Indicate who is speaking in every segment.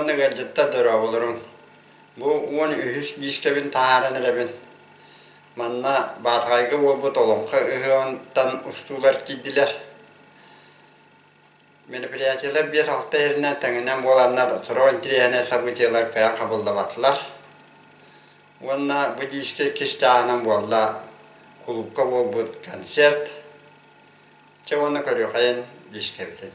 Speaker 1: Уонна ыалдьыттар дорооболоруҥ! Бу 13 диискэбин таһааран эрэбин. Манна Баатаҕайга буолбут Олоҥхо ыһыаҕыттан устуулар киирдилэр. Мероприятиелар 5-6 иһэринэн тэҥинэн буоланнар сорох интэриэһинэй событиелар кыайан хабыллыбатылар. Уонна бу диискэ иккис чааһынан буолла кулуупка буолбут концерт. Чэ уонна көрүөхэйин диискэбитин.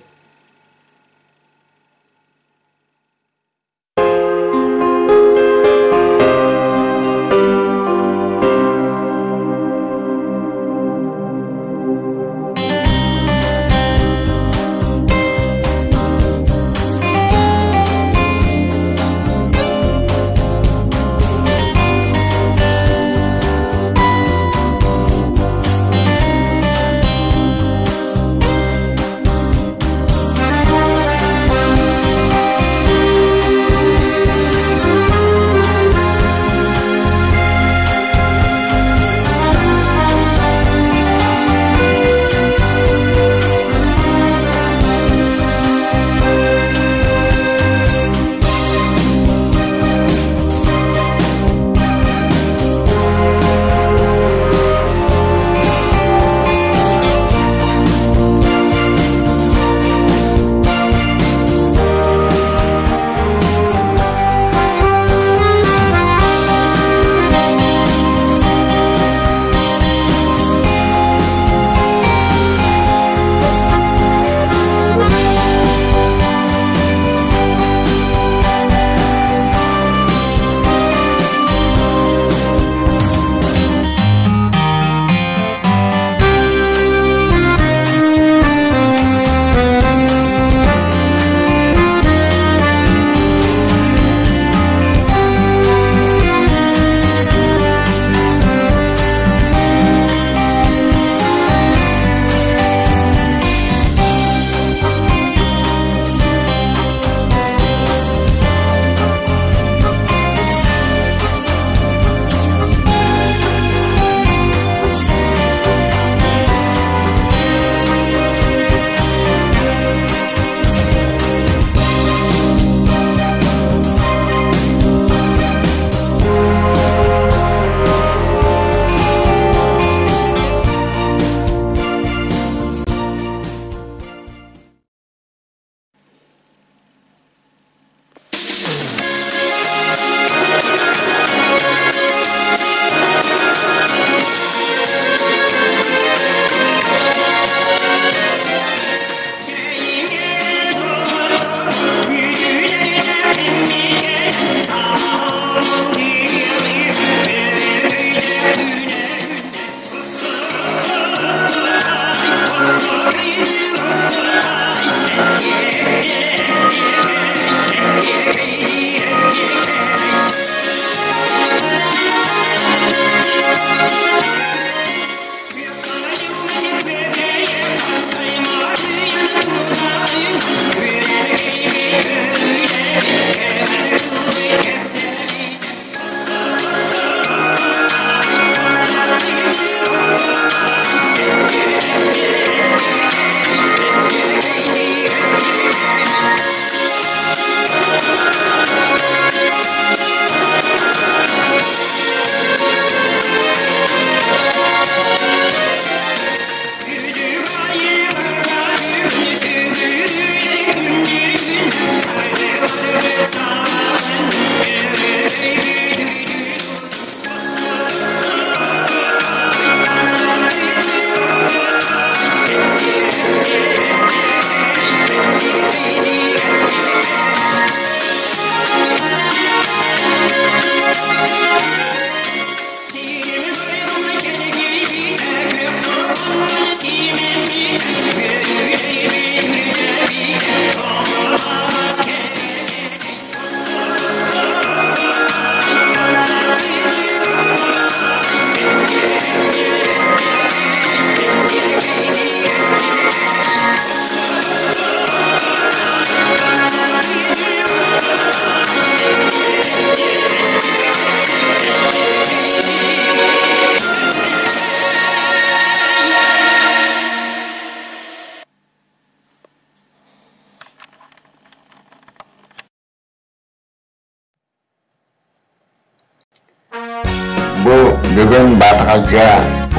Speaker 1: Бүгүн Баатаҕайга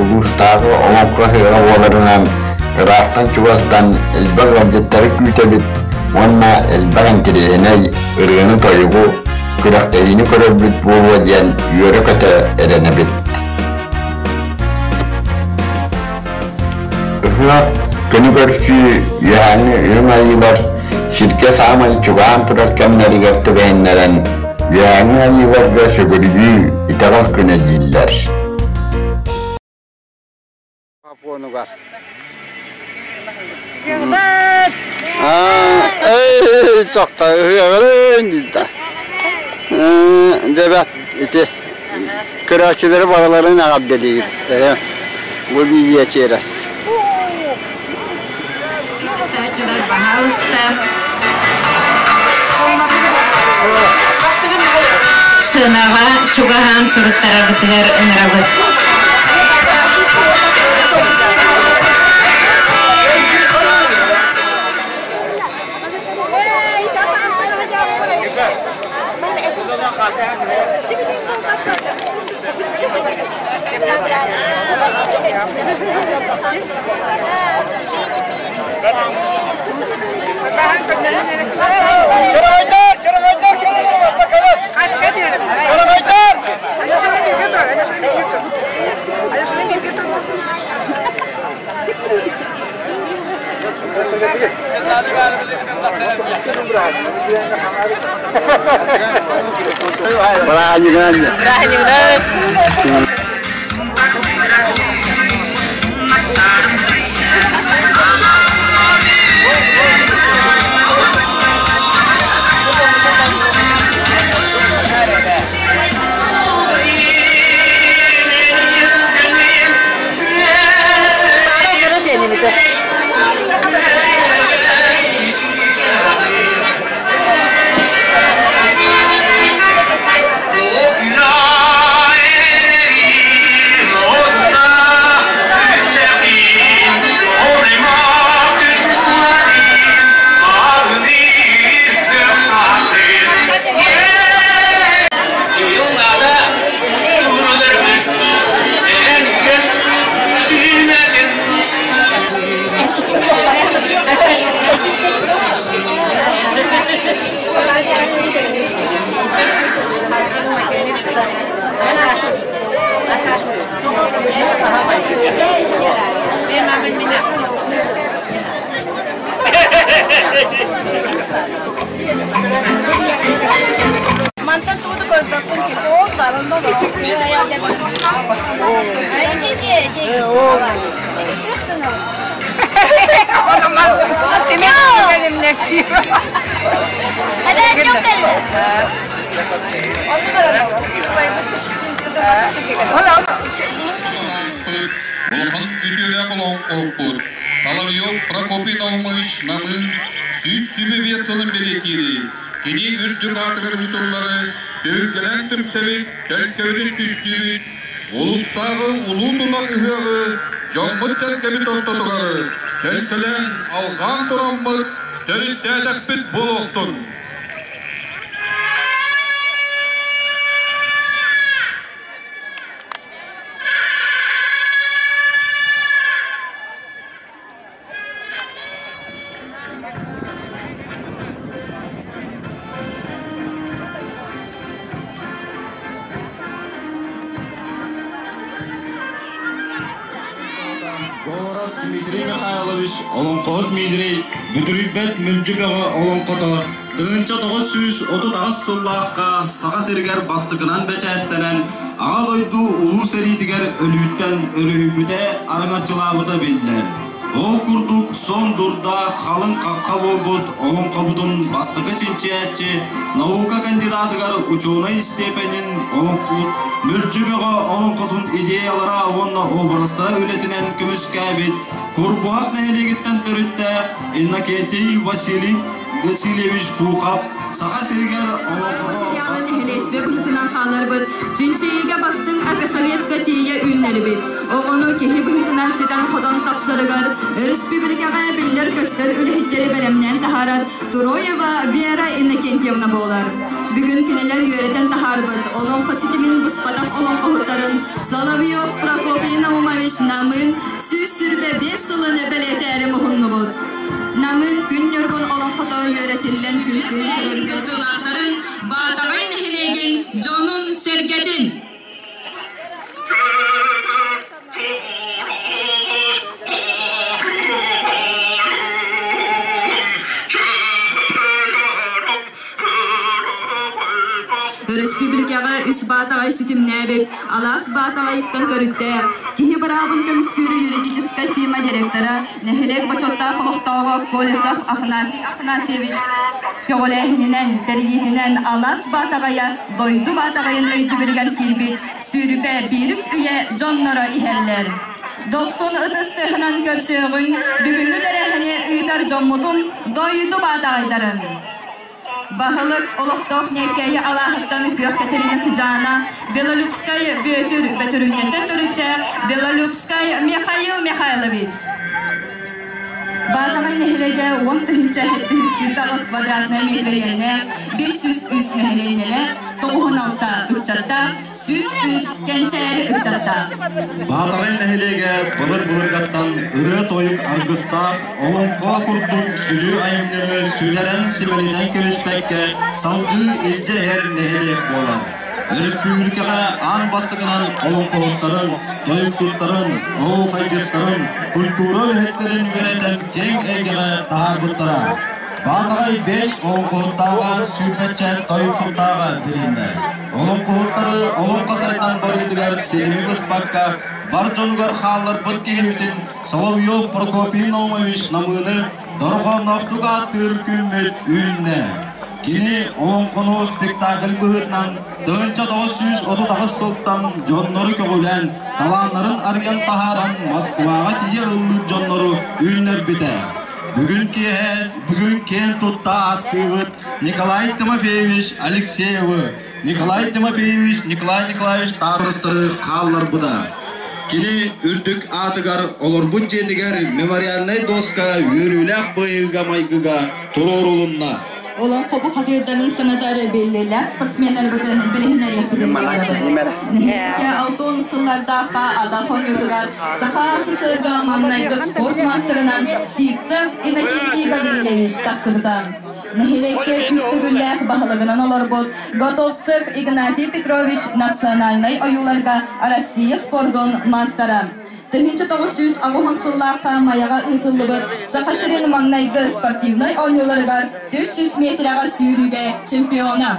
Speaker 1: улуустааҕы Олоҥхо ыһыаҕа буоларынан ыраахтан-чугастан элбэх ыалдьыттары күүтэбит уонна элбэх интэриэһинэй ырыаны-тойугу, күрэхтэһиини көрөрбүт буолуо диэн үөрэ-көтө эрэнэбит. Ыһыах күнү көрсүү үөһээҥҥи үрүҥ айыылар сиргэ саамай чугаһаан турар кэмнэригэр түбэһиннэрэн үөһээҥҥи айыыларга сүгүрүйүү итэҕэл күнэ дииллэр. Пуонугар. Эй, сохта ыһыаҕырын дийтэ. Дебет ити көрөөччүлэри барыларын эҕэрдэлиир. Бу биидьийэ чиэрэс.
Speaker 2: Кыттааччылар баһаалыста сыанаҕа чугаһаан суруттараргытыгар ыҥырабыт.
Speaker 3: Чарагайдар! Чарагайдар! Чарагайдар!
Speaker 1: Бырааһынньыгынан.
Speaker 2: Бырааһынньыгынан.
Speaker 4: Мантан тугу көрбөппүн ол баран
Speaker 5: Улахан үтүөлээх олоҥхоһуппут Соловьев Прокопий Наумович Намыын 125 сылын бэлиэтиири, кини үрдүк аатыгар ыытыллары түһүлгэлээн түмсэбит, төлкөбүтүн түстүүбүт, улуустааҕы улуу тунах ыһыаҕы дьоммут-сэргэбит ортотугар төлкөлөөн алҕаан тураммыт төрүттээтэхпит буолуохтун!
Speaker 6: Говоров Дмитрий Михайлович олоҥхоһут Миитирэй Бүдүрүйбэт Мүлдьү Бөҕө олоҥхото 1938 сыллаахха Саха сиригэр бастакынан бэчээттэнэн Аҕа дойду Улуу сэриитигэр өлүүттэн өрүһүйбүтэ араҥаччылаабыта биллэр. Ол курдук сон дурда халыҥ хахха буолбут олоҥхобутун бастакы чинчийээччи наука кандидатыгар учуонай степенин олоҥхут Мүлдьү Бөҕө олоҥхотун идеялара уонна образтара үлэтинэн көмүскээбит Курбуһах нэһилиэгиттэн төрүттээх Иннокентий Василий Васильевич Пухов Саха сиригэр олоҥхоҕо
Speaker 4: нэһилиэстибэ быһыытынан хаалларбыт, чинчийиигэ бастыҥ экосоветка тиийэ үүннэрбит, оҕону киһи быһыытынан ситэн-хотон тахсарыгар өрөспүүбүлүкэҕэ биллэр-көстөр үлэһиттэри бэлэмнээн таһаарар Туроева Вера Иннокентьевна буолар. Бүгүн кинилэр үөрэтэн таһаарбыт олоҥхо ситимин быспатах олоҥхоһуттарын Соловьев Прокопий Наумович Намыын 125 сылын бэлиэтээри муһуннубут. Намыын күн ньургун олоҥхото үөрэтиллэн күн сирин көрөргө тылаахтарын Баатаҕай нэһилиэгин дьонун-сэргэтин Өрөспүүбүлүкэҕэ үс баатаҕай ситимнээбит Алаас Баатаҕайыттан төрүттээх, киһи быраабын көмүскүүр юридическай фирма директора, нэһилиэк бочуоттаах олохтооҕо Колесов Афанасий Афанасьевич көҕүлээһининэн, тэрийиитинэн Алаас Баатаҕайа дойду Баатаҕайын өйдөбүлүгэр киирбит сүүрүпэ биирис үйэ дьонноро иһэллэр. Дохсун ытыс тыаһынан көрсүөҕүҥ, бүгүҥҥү тэрээһини ыытар дьоммутун дойду баатаҕайдарын. Баһылык олохтоох Ньэккэйи алааһыттан Күөх Кэтэринэ сыдьаана Белолюбскай Бүөтүр Бөтүрүнньэттэн төрүттээх Белолюбскай Михаил Михайлович. Баатаҕай нэһилиэгэ 10 728 квадратнай метрэннээх, 503 нэһилиэнньэлээх, 96 ыччаттаах, 103 кэнчээри ыччаттаах.
Speaker 6: Баатаҕай нэһилиэгэ былыр-былыргаттан ырыа-тойук аргыстаах, олоҥхо курдук сүдү айымньыны сүтэрэн-симэлитэн кэбиспэккэ салгыы илдьэ иһэр нэһилиэк буолар. Өрөспүүбүлүкэҕэ аан бастакынан олоҥхоһуттарын, тойуксуттарын, оһуохайдьыттарын, культура үлэһиттэрин үөрэтэн киэҥ эйгэҕэ таһаарбыттара. Баатаҕай бэс олоҥхоһуттааҕа сүүрбэччэ тойуксуттааҕа билиннэ. Олоҥхоһуттары олоҥхо сайдан барыытыгар силими быспакка бар дьонугар хаалларбыт киһибитин Соловьев Прокопий Наумович Намыыны дорҕоонноохтук ааттыыр күммүт үүннэ. Кини олоҥхону спектакль быһыытынан 1938 сылтан дьоннору көҕүлээн, талааннарын арыйан таһааран Москваҕа тиийэ ыллыыр дьоннору үүннэрбитэ. Бүгүн киэһэ, бүгүн киэн тутта ааттыыбыт Николай Тимофеевич Алексеевы, Николай Тимофеевич Николай Николаевич Таарыстары хаалларбыта. Кини үрдүк аатыгар олорбут дьиэтигэр мемориальнай доска үөрүүлээх быһыыга-майгыга туруорулунна.
Speaker 4: Олоҥхо бухатыырдарын санатар биллиилээх спортсменнарбытын билиһиннэриэхпитин баҕарабыт. Нэһилиэккэ алтын сыллардаахха атах оонньуутугар Саха СССР маҥнайгы спорт маастарынан Сивцев Иннокентий Гаврильевич тахсыбыта. Нэһилиэккэ үс төгүллээх баһылыгынан олорбут Готовцев Игнатий Петрович национальнай ойууларга Россия спордун маастара. 1990 сыллаахха Майаҕа ыытыллыбыт Саха сирин маҥнайгы спортивнай оонньууларыгар 400 метрэҕэ сүүрүүгэ чемпиона.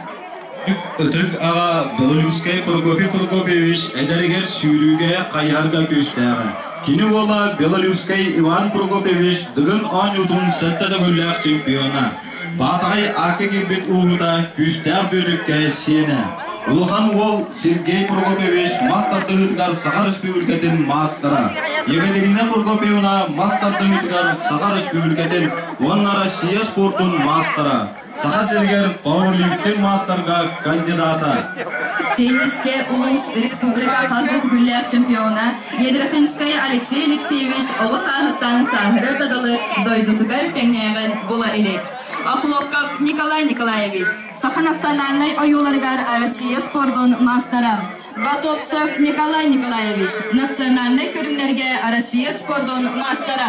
Speaker 6: Ытык аҕа Белолюбскай Прокопий Прокопьевич эдэригэр сүүрүүгэ хайыһарга күүстээҕэ. Кини уола Белолюбскай Иван Прокопьевич Дыгын оонньуутун сэттэ төгүллээх чемпиона. Баатаҕай аакка киирбит ууһута күүстээх Бүөтүккэ сиэнэ. Улахан уол Сергей Прокопьевич мас тардыһыытыгар Саха Республикатын маастара. Екатерина Прокопьевна мас тардыһыытыгар Саха Республикатын уонна Россия спордун маастара. Саха сиригэр пауэрлифтинг маастарга кандидата.
Speaker 4: Тенниске улуус республика хас да төгүллээх чемпиона Едрохинская Алексей Алексеевич оҕо сааһыттан сааһырар дадалы дойдутугар тэҥнээҕин була илик. Охлопков Николай Николаевич, Саха национальнай ойууларыгар Россия спордун маастара. Готовцев Николай Николаевич, национальнай көрүҥнэргэ Россия спордун маастара.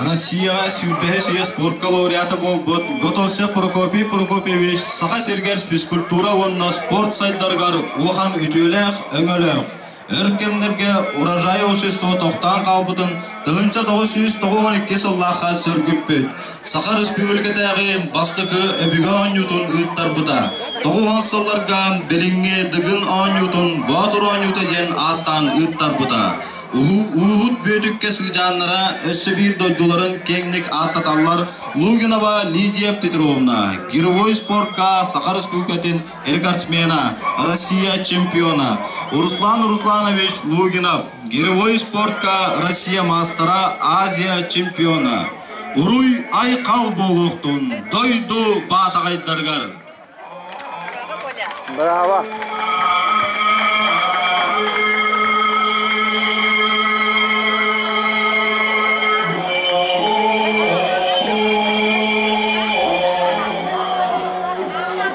Speaker 6: Россияҕа сүүрбэһис үйэ спортка лауреата буолбут Готовцев Прокопий Прокопьевич Саха сиригэр физкультура уонна спорт сайдарыгар улахан үтүөлээх, өҥөлөөх. Өр кэмнэргэ урожай общество тохтоон хаалбытын 1992 сыллаахха сөргүппүт. Саха Республикатааҕы бастакы өбүгэ оонньуутун ыыттарбыта. 90 сылларга билиҥҥи Дыгын оонньуутун Боотур оонньуута диэн ааттаан ыыттарбыта. Ууһут Бүөтүккэ сыдьааннара өссө биир дойдуларын киэҥник ааттаталлар Лугинова Лидия Петровна, гировой спортка Саха Республикатын рекордсмена, Россия чемпиона, Руслан Русланович Лугинов, гировой спортка Россия мастера, Азия чемпиона. Уруй айхал буолуохтун, дойду баатаҕайдарыгар!
Speaker 1: Браво!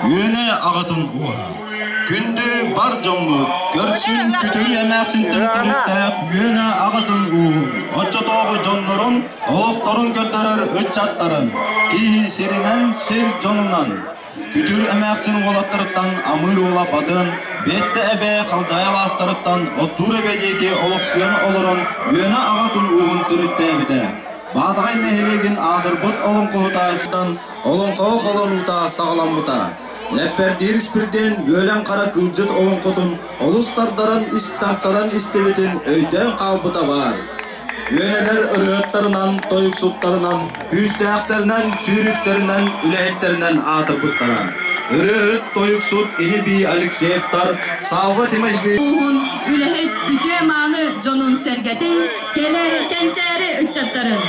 Speaker 6: Үөнэ аҕатын дьоммут, көрсүн күтүр эмээхсинтэн төрүттээх үөнэ аҕатын ууһун, оччотооҕу дьоннорун, олохторун көрдөрөр ыччаттарын, киһи сиринэн, сир дьонунан. Күтүр эмээхсин уолаттарыттан Амыыр уола Бадын, Биэттэ эбэ Халдьаайы алаастарыттан Оттуур эбэ диэки олохсуйан олорон үөнэ аҕатын ууһун төрүттээбитэ. Баатаҕай нэһилиэгин аатырбыт олоҥхоһута олоҥхоҕо холонуута саҕаламмыта. Лэппэрдиир Испирдиэн үөлэн хара кыылдьыт олоҥхотун олус тардаран ис тартаран истибитин өйдөөн хаалбыта баар. Үөнэлэр ырыаһыттарынан, тойуксуттарынан, күүстээхтэринэн, сүүрүктэринэн, үлэһиттэринэн аатырбыттара. Ырыаһыт, тойуксут Иһи-бии Алексеевтар, Савва Тимофеевич
Speaker 4: Ууһун үлэһит үтүө-мааны дьонун сэргэтин, кэлэр кэнчээри ыччаттарын.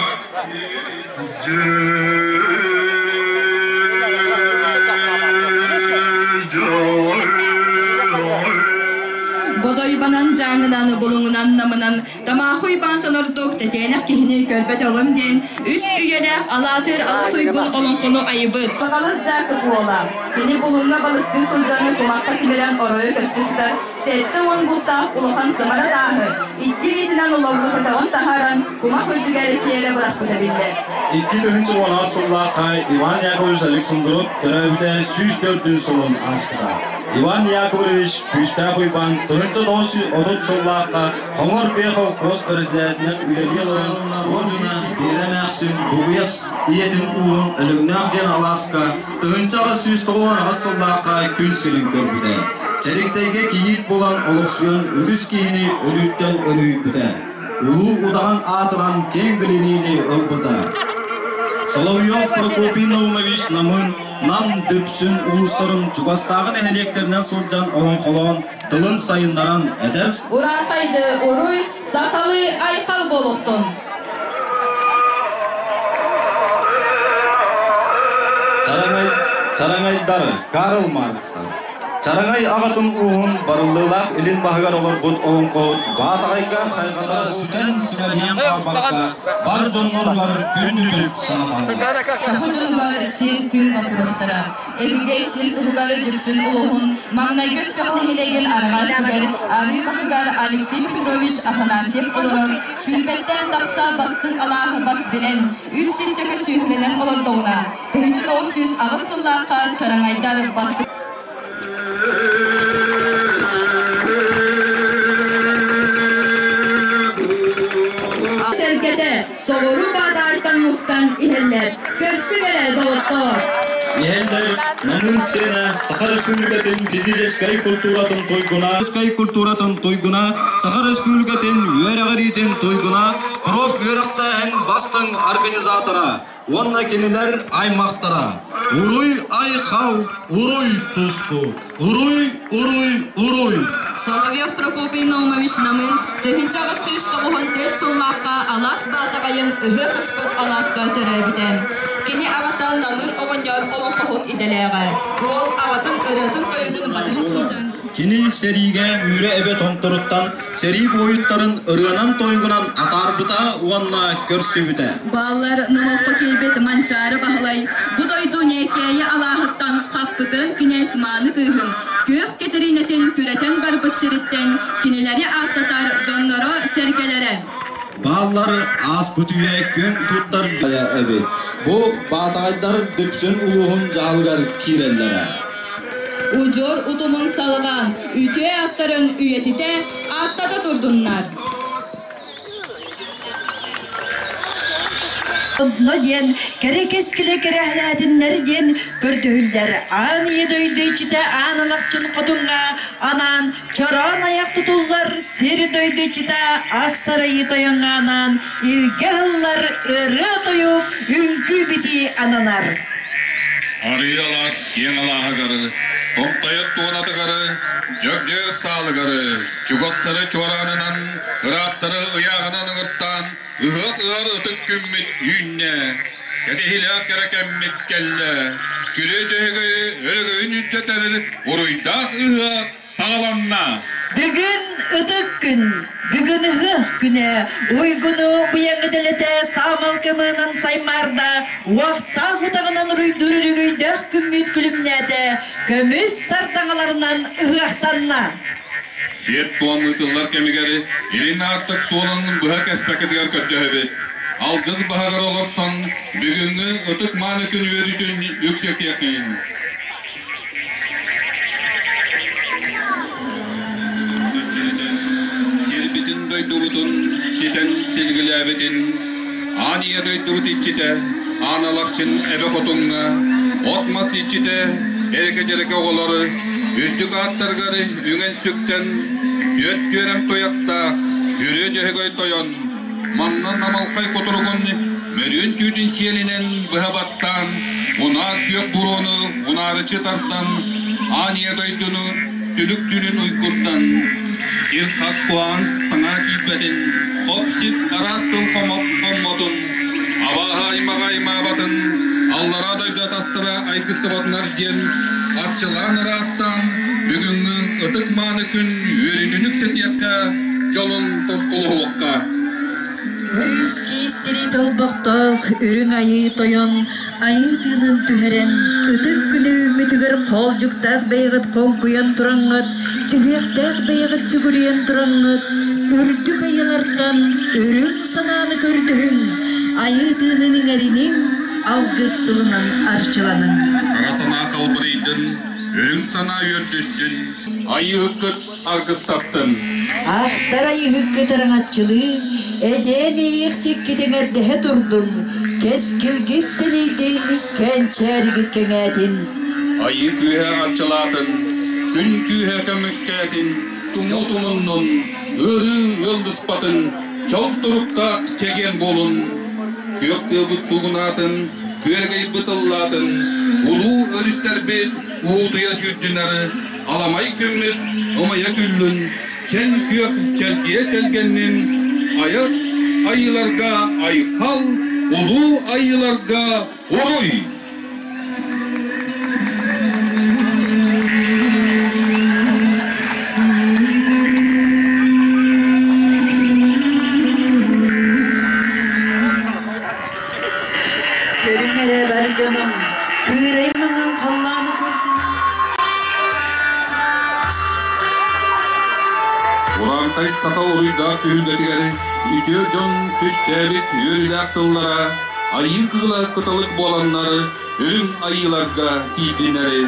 Speaker 4: Бодойбонон, дьааҥынан, булуҥунан, намынан Тамаахуй баантан ордук тэтиэнэх киһини көрбөт олом диэн үс үйэлээх алаатыыр ала туйгун олоҥхону айбыт. Баҕалас Дьаакып уола. Кини булуҥҥа балыктыы сылдьан кумахха тимирэн оройо көстө сытар 70 бултаах улахан сымара тааһы икки илиитинэн олорбутатаҕын таһааран кумах үрдүгэр тиэрэ бырахпыта биллэр.
Speaker 6: 2016 сыллаахха Иван Яковлевич Александров төрөөбүтэ 104 сылын ааспыта. Иван Яковлевич Күүстээх Уйбаан 1930 сыллаахха Хоҥор Биэ холкуос бэрэссэдээтинэн үлэлии олорон уонна Биэрэ эмээхсин Бугуйас ийэтин ууһун Өлөҥнөөх диэн алааска 1898 сыллаахха күн сирин көрбүтэ. Чэриктэйгэ кийиит буолан олохсуйан үгүс киһини өлүүттэн өрүһүйбүтэ. Улуу удаҕан аатыран киэҥ билиниини ылбыта. Соловьев Прокопий Наумович Намыын Нам, Дүпсүн улуустарын чугастааҕы нэһилиэктэринэн сылдьан олоҥхолоон, тылын сайыннаран эдэр
Speaker 4: Ураатайды уруй, сахалыы айхал буолуохтун!
Speaker 6: Чараҥай, Чараҥайдар Карл Маркстар Чараҥай аҕатын ууһун барыллыылаах илин баһыгар олорбут олоҥхоһут Баатаҕайга хайҕата сүтэн симэлийэн хаалбакка бар дьонноругар күндүтүк санаталлар.
Speaker 4: Саха дьонугар сир күн боппуруостара. Эбигэй сир туһугар Дүпсүн улууһун маҥнайгы өспөх нэһилиэгин арҕаа өттүгэр арыы баһыгар Алексей Петрович Афанасьев олорон сүүрбэттэн тахса бастыҥ алааһы бас билэн, үс сүүсчэкэ сүөһүлэнэн олордоҕуна, 1908 сыллаахха Чараҥайдар бастыҥ Сэргэтэ соҕуруу бадаартан мустан иһэллэр. Көрсүҥ эрэ, доҕоттоор!
Speaker 6: Иһэллэр Намыын сиэнэ Саха Республикатын физическэй культуратын туйгуна, физическэй культуратын туйгуна, Саха Республикатын үөрэҕириитин туйгуна, проф үөрэхтээһин бастыҥ организатора уонна кинилэр аймахтара. Уруй айхал, уруй туску, уруй, уруй, уруй!
Speaker 4: Соловьев Прокопий Наумович Намын 1894 сыллаахха Алаас Баатаҕайын ыһыах ыспыт алааска төрөөбүтэ. Кини аҕата Намыын оҕонньор олоҥхоһут идэлээҕэ. Уол аҕатын ырыатын-тойугун батыһа сылдьан
Speaker 6: Кини сэриигэ Мүрү эбэ томторуттан сэрии буойуттарын ырыанан-тойугунан атаарбыта уонна көрсүбүтэ.
Speaker 4: Бааллар номоххо киирбит Манчаары Баһылай бу дойду Ньээкээйи алааһыттан хаппытын кинээс мааны кыыһын Күөх Кэтириинэтин күрэтэн барбыт сириттэн кинилэри ааттатар дьонноро-сэргэлэрэ.
Speaker 6: Бааллар ааспыт үйэ күөн туттар эбит. Бу Баатаҕайдар Дүпсүн улууһун дьаһалыгар киирэллэрэ.
Speaker 4: Удьуор утумун салҕаан, үтүө ааттарын үйэтитэ ааттата турдуннар.
Speaker 3: Онно диэн кэрэ кэскилэ кэрэһэлээтиннэр диэн көрдөһүллэр. Аан ийэ дойду иччитэ аан алахчын хотуҥҥа анаан чороон айах тутуллар, сир дойду иччитэ ах сарайы тойоҥҥо анаан илгэ ыһыллар ырыа-тойук, үҥкүү-битии ананар.
Speaker 5: Арыы алаас киэҥ алааһыгар, томтойор туонатыгар, дьөгдьөр саалыгар, чугастары чуораанынан, ыраахтары ыйааҕынан ыҥыртаан, ыһыах ыар ытык күммүт үүннэ, кэтэһиилээх кэрэ кэммит кэллэ. Күрүө дьөһөгөйү өрөгөйүн үрдэтэр уруйдаах ыһыах саҕаланна.
Speaker 3: Бүгүн ытык күн, бүгүн ыһыах күнэ, уйгуну быйаҥы дэлэтэ саамал кымыынан саймаарда, уохтаах утаҕынан уруйдуур өрөгөйдөөх күммүт күлүмнээтэ, көмүс сардаҥаларынан ыһыахтанна.
Speaker 5: Сиэр-туом ыытыллар кэмигэр Илин Аартык суолун быһа кэспэккитигэр көрдөһөбүт. Алгыс баһыгар олорсон, бүгүҥҥү ытык-мааны күн үөрүүтүн үксэтиэххин. Сирбитин дойдубутун ситэн силгилээбитин, аан ийэ дойдубут иччитэ, Аан Алахчын эбэ хотуҥҥа, от-мас иччитэ, эрэкэ-дьэрэкэ оҕолор үрдүк ааттарыгар үҥэн-сүктэн, түөрт түөрэм туйахтаах, күрүө дьөһөгөй тойон, манна намалхай кутуругун мөрүөн түүтүн сиэлинэн быһа баттаан, унаар күөх буруону унаарыччы тардан, аан ийэ дойдуну түлүк түүнүн уйгурдан, кир-хах куһаҕан саҥа киирбэтин, хоп-сип араас тыл хоммотун, абааһы аймаҕа аймаабатын, аллараа дойду атастара айгыстыбатынар диэн арчылаан ыраастаан, бүгүҥҥү ытык-мааны күн үөрүүтүн үксэтиэххэ, дьолун тосхолоһуохха.
Speaker 3: Үс киистирии толбохтоох үрүҥ айыы тойон айыы тыынын түһэрэн, ытык күнү үүммүтүгэр хоолдьуктаах бэйэҕит хоҥкуйан тураҥҥыт, сүһүөхтээх бэйэҕит сүгүрүйэн тураҥҥыт, үрдүк айылартан үрүҥ санааны көрдөһүҥ, айыы тыынын иҥэриниҥ, алгыс тылынан арчыланыҥ.
Speaker 5: Хара санаа халбарыйдын, үрүҥ санаа үөрдүстүн, айыыһыккыт аргыстастын.
Speaker 3: Ахтар айыһыккыт араҥаччылыы, эдьээн иэйиэхсиккит эҥэрдэһэ турдун, кэскилгит тэнийдин, кэнчээригит кэҥээтин.
Speaker 5: Айыы күүһэ арчылаатын, күн күүһэ көмүскээтин, тумуу тумуннун, ыарыы ыалдыспатын, чол туруктаах чэгиэн буолун. Күөх тыабыт суугунаатын, күөрэгэй ыллаатын, улуу өрүстэрбит уутуйа сүүрдүнэр, аламай күммүт ымайа күллүн, чэҥ күөх чэлгийэ тэлгэннин, айар айыыларга айхал, улуу айыыларга уруй!
Speaker 3: Көрүҥ эрэ бар дьонум, кыырай маҥан халлааны көрсүн.
Speaker 5: Ураантай саха уруйдаах түһүлгэтигэр үтүө дьон түстээбит үөрүүлээх тыллара айыы кыыла кыталык буоланнар үрүҥ айыыларга тиийдинэри.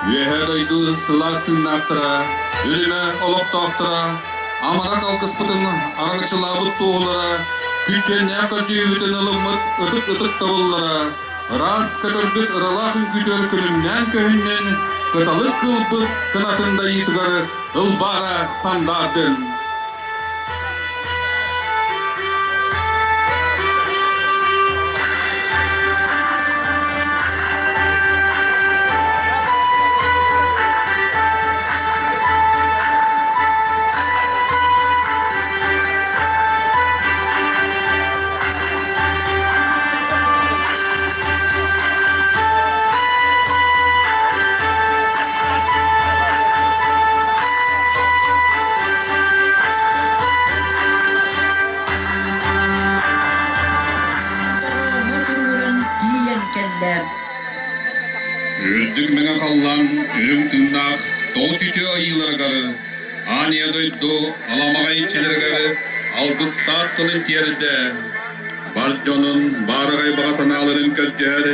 Speaker 5: Үөһээ дойду сылаас тыыннаахтара, үрүмэ олохтоохторо амарах алгыспытын араҥаччылаабыт туоһулара, күттүөннээх көрдүүбүтүн ылыммыт ытык-ытык табыллара, ыраас көтөрбүт ыралаах үҥкүүтүгэр күлүмнээн көһүннүн, кыталык кыылбыт кынатын дайыытыгар ылбаара сандаардын.
Speaker 3: Тиийэн кэллэ.
Speaker 5: Үрдүк мэҥэ халлаан үрүҥ тыыннаах тоҕус үтүө айыыларыгар Аан Ийэ дойду аламаҕай иччилэригэр алгыстаах тылын тиэрдэ, бар дьонун баараҕай баҕа санааларын көрдөһөр,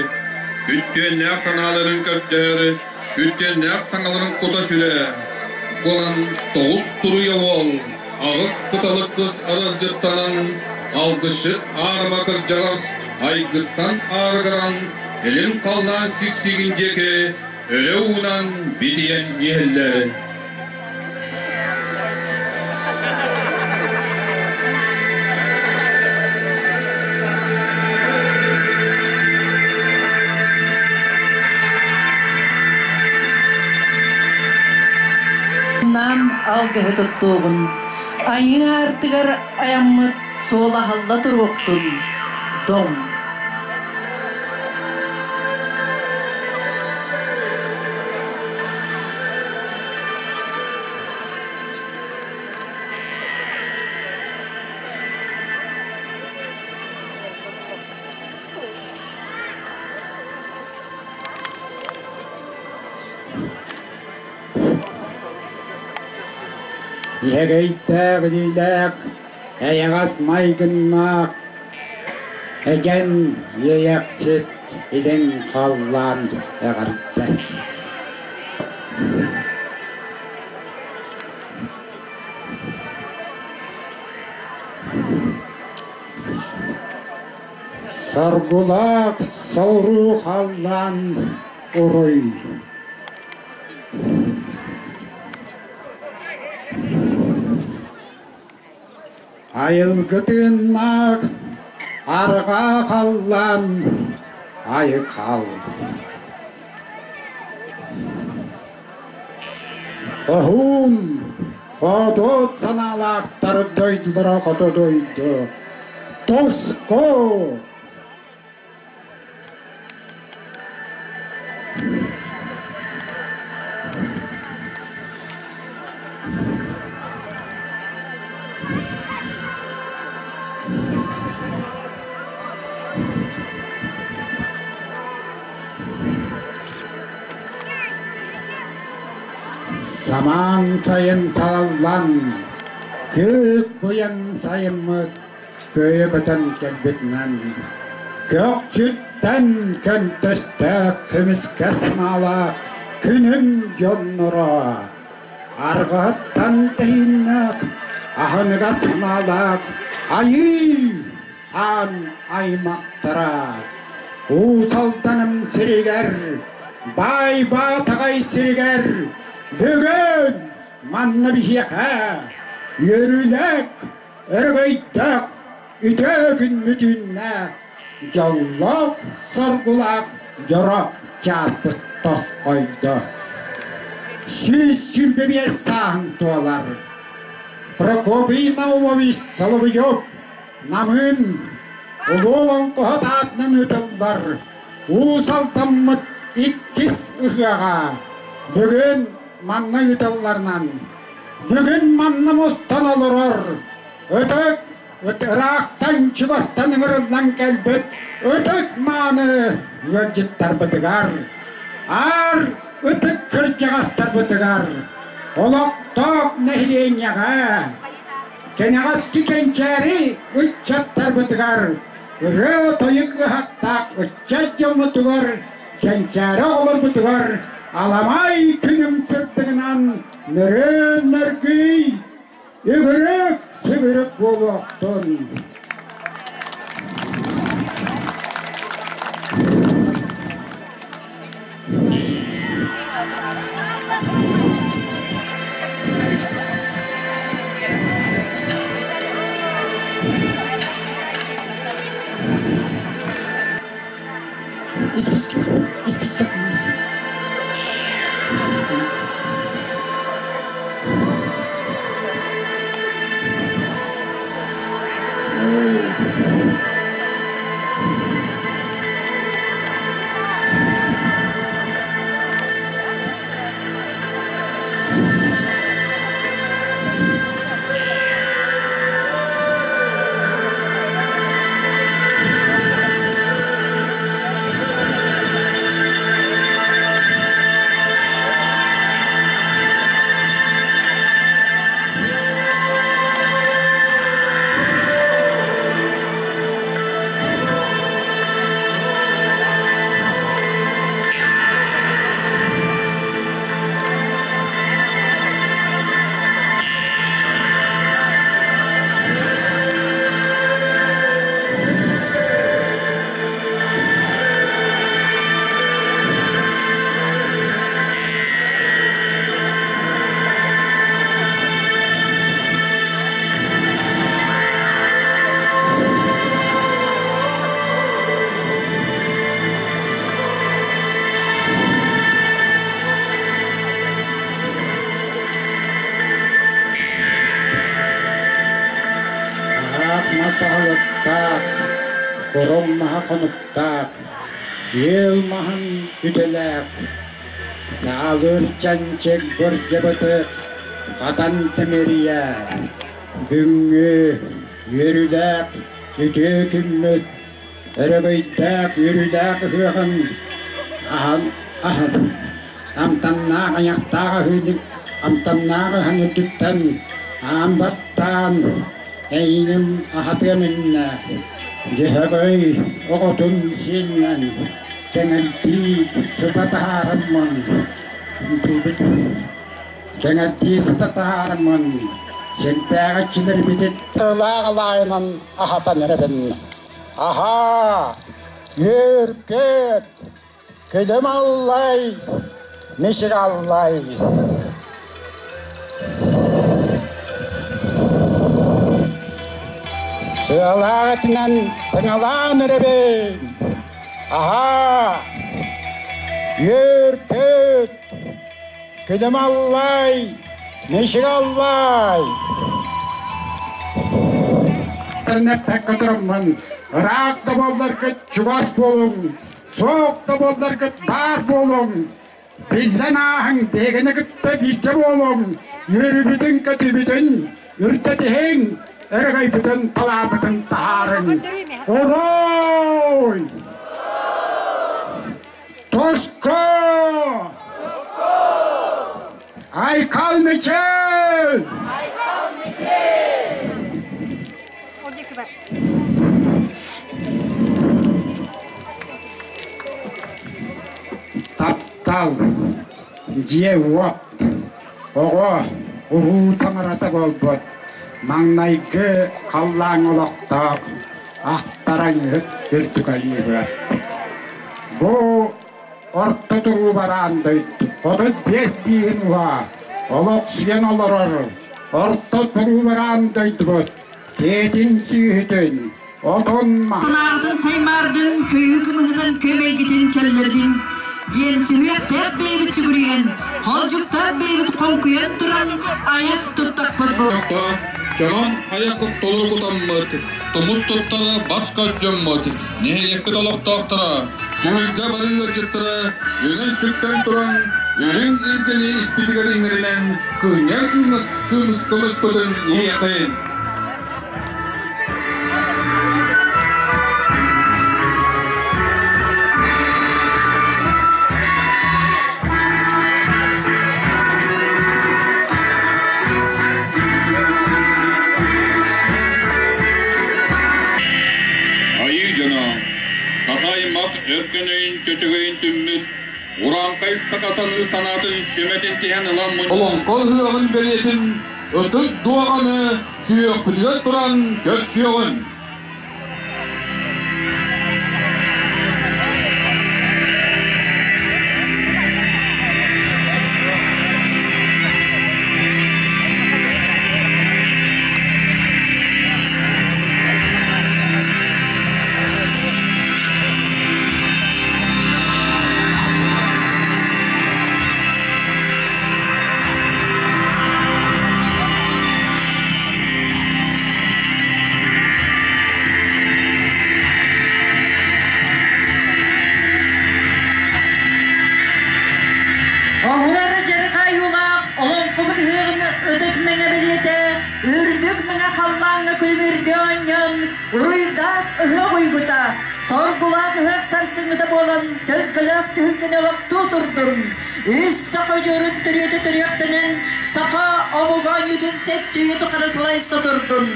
Speaker 5: күттүөннээх санааларын көрдөһөр, күттүөннээх саҥаларын кута-сүрэ буолан тоҕус туруйа уол, аҕыс кыталык кыс аралдьыттанан, алгысчыт аарыма кырдьаҕас айгыстан аарыгыран, илин халлаан сиксигин диэки өрө уунан битийэн иһэллэр.
Speaker 3: Нам алгыһы туттуоҕун, айыы аартыгар айаммыт суола аһылла туруохтун, дом!
Speaker 7: Иһэгэйдээх илиилээх, эйэҕэс майгыннаах, эдьэн иэйэхсит илин халлаан эҕэрдэ. Соргулаах соҕуруу халлаан уруй. Айылгытыннаах арҕаа халлаан айыкал. Хоһуун, хоодуот санаалаахтар дойдулара хото дойду. Тоско! Самаан сайын салаллан, күк быйаҥ сайыммыт көйө көтөн кэлбитинэн, көхсүттэн көнтөстөөх көмүскэ санаалаах күнүм дьонноро, арҕаһыттан тэһииннээх аһыныгас санаалаах айыы хаан аймахтара, Уус Алданым сиригэр, Баай Баатаҕай сиригэр бүгүн манна биһиэхэ үөрүүлээх өрөгөйдөөх үтүө күммүт үүннэ, дьоллоох соргулаах дьоро чааспыт тосхойдо. 125 сааһын туолар Прокопий Наумович Соловьев Намыын улуу олоҥхоһут аатынан ыытыллар Уус Алдаммыт иккис ыһыаҕа бүгүн манна ыытылларынан бүгүн манна мустан олорор ытык ыраахтан чугастан ыҥырыллан кэлбит ытык мааны ыалдьыттарбытыгар аар ытык кырдьаҕастарбытыгар олохтоох нэһилиэнньэҕэ кэнэҕэски кэнчээри ыччаттарбытыгар ырыа-тойук ыһахтаах ыччат дьоммутугар кэнчээри оҕолорбутугар аламай күнүм сырдыгынан нөрүөн нөргүй, үгүрүк сүгүрүк буолуохтун. Исписка, исписка. Аһаах мас аһылыктаах, хороҥ маһа хонуктаах, үөл маһын үтэлээх, саалыыр чанчык бырдьабыты хатан тэмирийэ, бүгүҥҥү үөрүүлээх үтүө күммүт өрөгөйдөөх үөрүүлээх ыһыаҕын аһан аһан амтаннаах айахтаах аһыыны амтаннаах аһын үрдүттэн Аан бастаан эйигин аһатыам иннэ, Дьөһөгөй оҕотун сиэнинэн кэҥэрдии сыта таһаараммын, кэҥэрдии сыта таһаараммын, сирдээҕиччилэрбитин тылаах алаайынан аһатан эрэбин. Аһаа, үөр-көт, Күлүм аллай, мичик аллай. Сыалаах этинэн сыҥалаан эрэбин. Аһаа, үөр-көт, күлүм аллай, мичик аллай. Интернеттэн туруммун, ыраах да буолларгыт чугас буолуҥ, Суох да буолларгыт баар буолуҥ, биллэн ааһыҥ, биһигини кытта бииргэ буолуҥ, үөрүүбүтүн-көтүүбүтүн үрдэтиһиҥ, өрөгөйбүтүн талаабытын таһаарыҥ. Уруй! Туску! Айкал Мичил!
Speaker 8: Айкал Мичил!
Speaker 7: Таптал, дьиэ-уот, оҕо, уруу таҥарата буолбут, маҥнайгы халлааҥҥа олохтоох ахтараҥыһыт үрдүк айыыбыт. Бу орто туруу бараан дойду 35 бииһин уһа олохсуйан олорор орто туруу бараан дойдубут Тиэтин сүүһүтүн, отун
Speaker 3: Санааҕытын саймаардын, көйүү кымыһынан көмөйгүтүн кэллэрдин диэн сүһүөхтээх бэйэбит сүгүрүйэн, холдьуктаах бэйэбит хоҥкуйан туран айах туттахпыт бу.
Speaker 5: Чорон айах толору кутаммыт, тумус туттара бас дьоммут, нэһилиэкпит олохтоохторо, түһүлгэ бары ыалдьыттара үҥэн-сүктэн туран, үрүҥ илгэни испитигэр иҥэринэн кыынньар кымыспытын иһиэххин. Айыы дьоно, саха аймах өркөн өйүн чөчөгөйүн түммүт урааҥхай саха саныы санаатын сүмэтин тиһэн ыламмыт олоҥхо ыһыаҕын бэлиэтин ытык дуоҕаны сүһүөхпүтүгэр туран көрсүөҕүн.
Speaker 3: Оһуор дьарҕайуулаах олоҥхобут ыһыаҕын ытык мэҥэ бэлиэтэ үрдүк мэҥэ халлааҥҥа күлүмүрдүү оонньоон уруйдаах ыһыах уйгута соргулаах ыһыах сарсыҥҥыта буолан төлкөлөөх түһүлгэни олохтуу турдун. Үс саха дьорун төрүөтэ төрүөхтэнэн саха омуга оонньуутун сэттиүйэ тухары салайса турдун.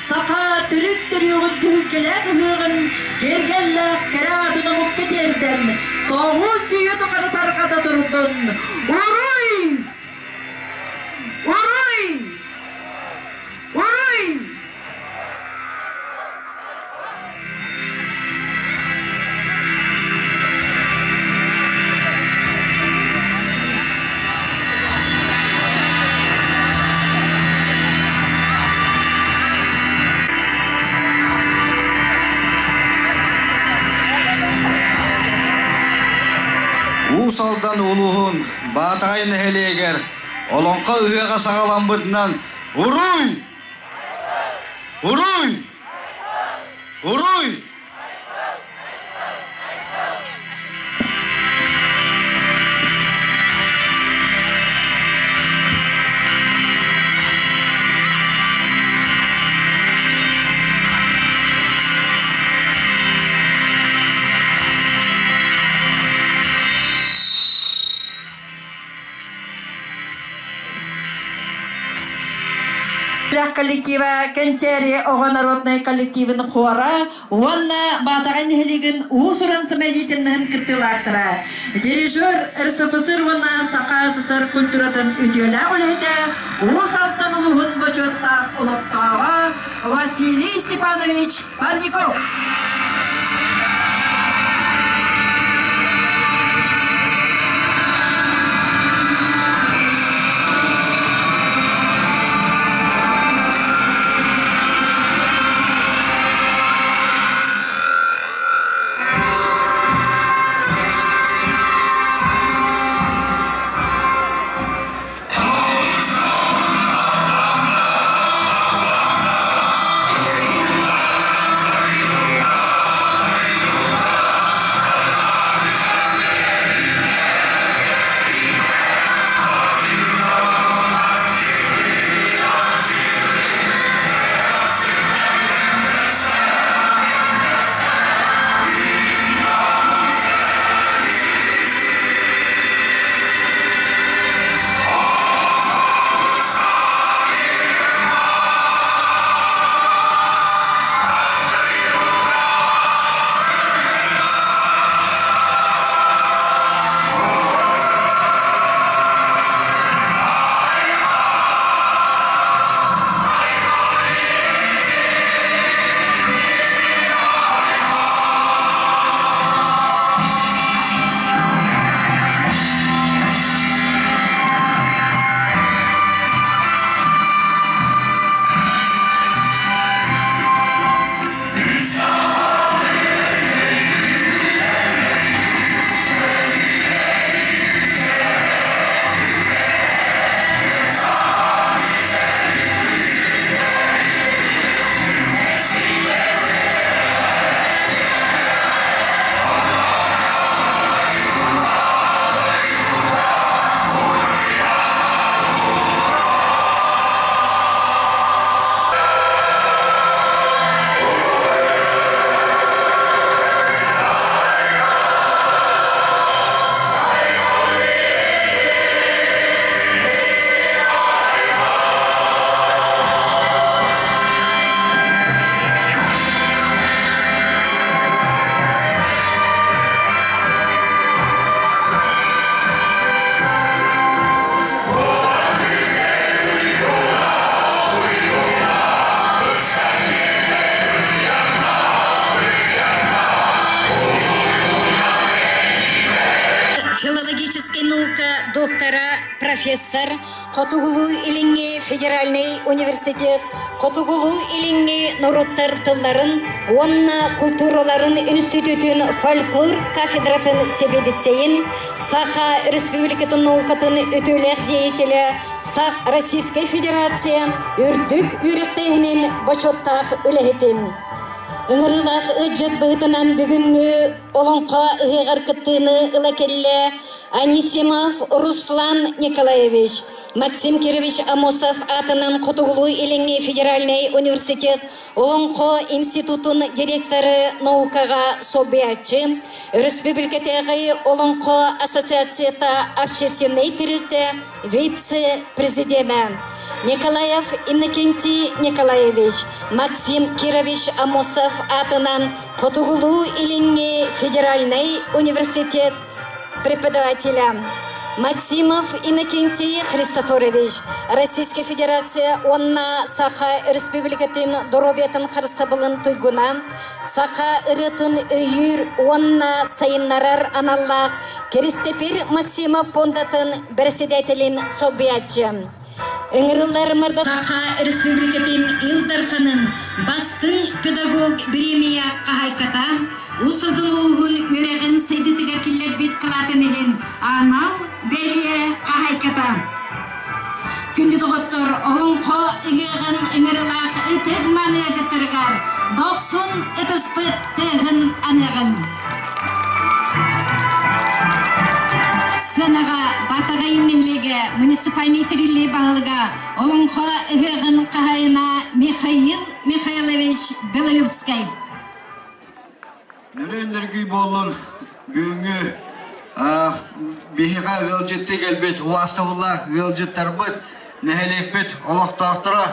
Speaker 3: Саха төрүт төрүөҕүн түһүлгэлээх ыһыаҕын киэргэллээх кэрэ аатын омукка тиэрдэн, 9 үйэ тухары тарҕата турдун. Уруй! Уруй! Уруй!
Speaker 1: Уус Алдан улууһун Баатаҕай нэһилиэгэр Олоҥхо ыһыаҕа саҕаламмытынан Уруй! Уруй! Уруй!
Speaker 3: Үлэх коллектива Кэнчээри оҕо народнай коллективын хора уонна Баатаҕай нэһилиэгин уус-уран самодеятельноһын кыттыылаахтара, дирижер РСФСР уонна Саха СССР культуратын үтүөлээх үлэһитэ, Уус Алдан улууһун бочуоттаах олохтооҕо Василий Степанович Парников.
Speaker 2: Филологическай наука доктора, профессор, Хотугулуу-Илиҥҥи федеральнай университет Хотугулуу-Илиҥҥи норуоттар тылларын уонна култуураларын институтун фольклор кафедратын сэбиэдиссэйин, Саха Республикатын наукатын үтүөлээх деятелэ, Сах Российскай Федерация үрдүк үөрэхтээһинин бочуоттаах үлэһитин. Ыҥырыылаах ыалдьыт быһыытынан бүгүҥҥү Олоҥхо ыһыаҕар кыттыыны ыла кэллэ Анисимов Руслан Николаевич, Максим Кирович Амосов аатынан Хотугулуу-Илиҥҥи федеральнай университет Олоҥхо институтун директоры наукаҕа солбуйааччы, Өрөспүүбүлүкэтээҕи Олоҥхо ассоциацията общественнай тэрилтэ вице-президенэ Николаев Иннокентий Николаевич, Максим Кирович Амосов аатынан Хотугулуу-Илиҥҥи федеральнай университет преподавателя Максимов Иннокентий Христофорович, Российская Федерация уонна Саха Республикатын доруобуйатын харыстабылын туйгуна, саха ырыатын өйүүр уонна сайыннарар аналлаах Киристэпир Максимов пуондатын бэрэссэдээтэлин солбуйааччы. Ыҥырыллар Мырда Саха Республикатын Ил Дарханын бастыҥ педагог бириэмийэ хаһаайката Уус Алдан улууһун үөрэҕин сайдыытыгар киллэрбит кылаатын иһин анал бэлиэ хаһаайката. Күндү доҕоттор, Олоҥхо ыһыаҕын ыҥырылаах ытык маныадьыттарыгар дохсун ытыспыт тыаһын аныаҕыҥ. Сыанаҕа Батаҕай нэһилиэгэ муниципальнай тэриллии баһылыга Олоҥхо ыһыаҕын хаһаайына Михаил Михайлович Белолюбскай.
Speaker 9: Нөрүөн буоллун бүгүҥҥү биһиэхэ ыалдьыттыы кэлбит убаастабыллаах ыалдьыттарбыт, нэһилиэкпит олохтоохторо.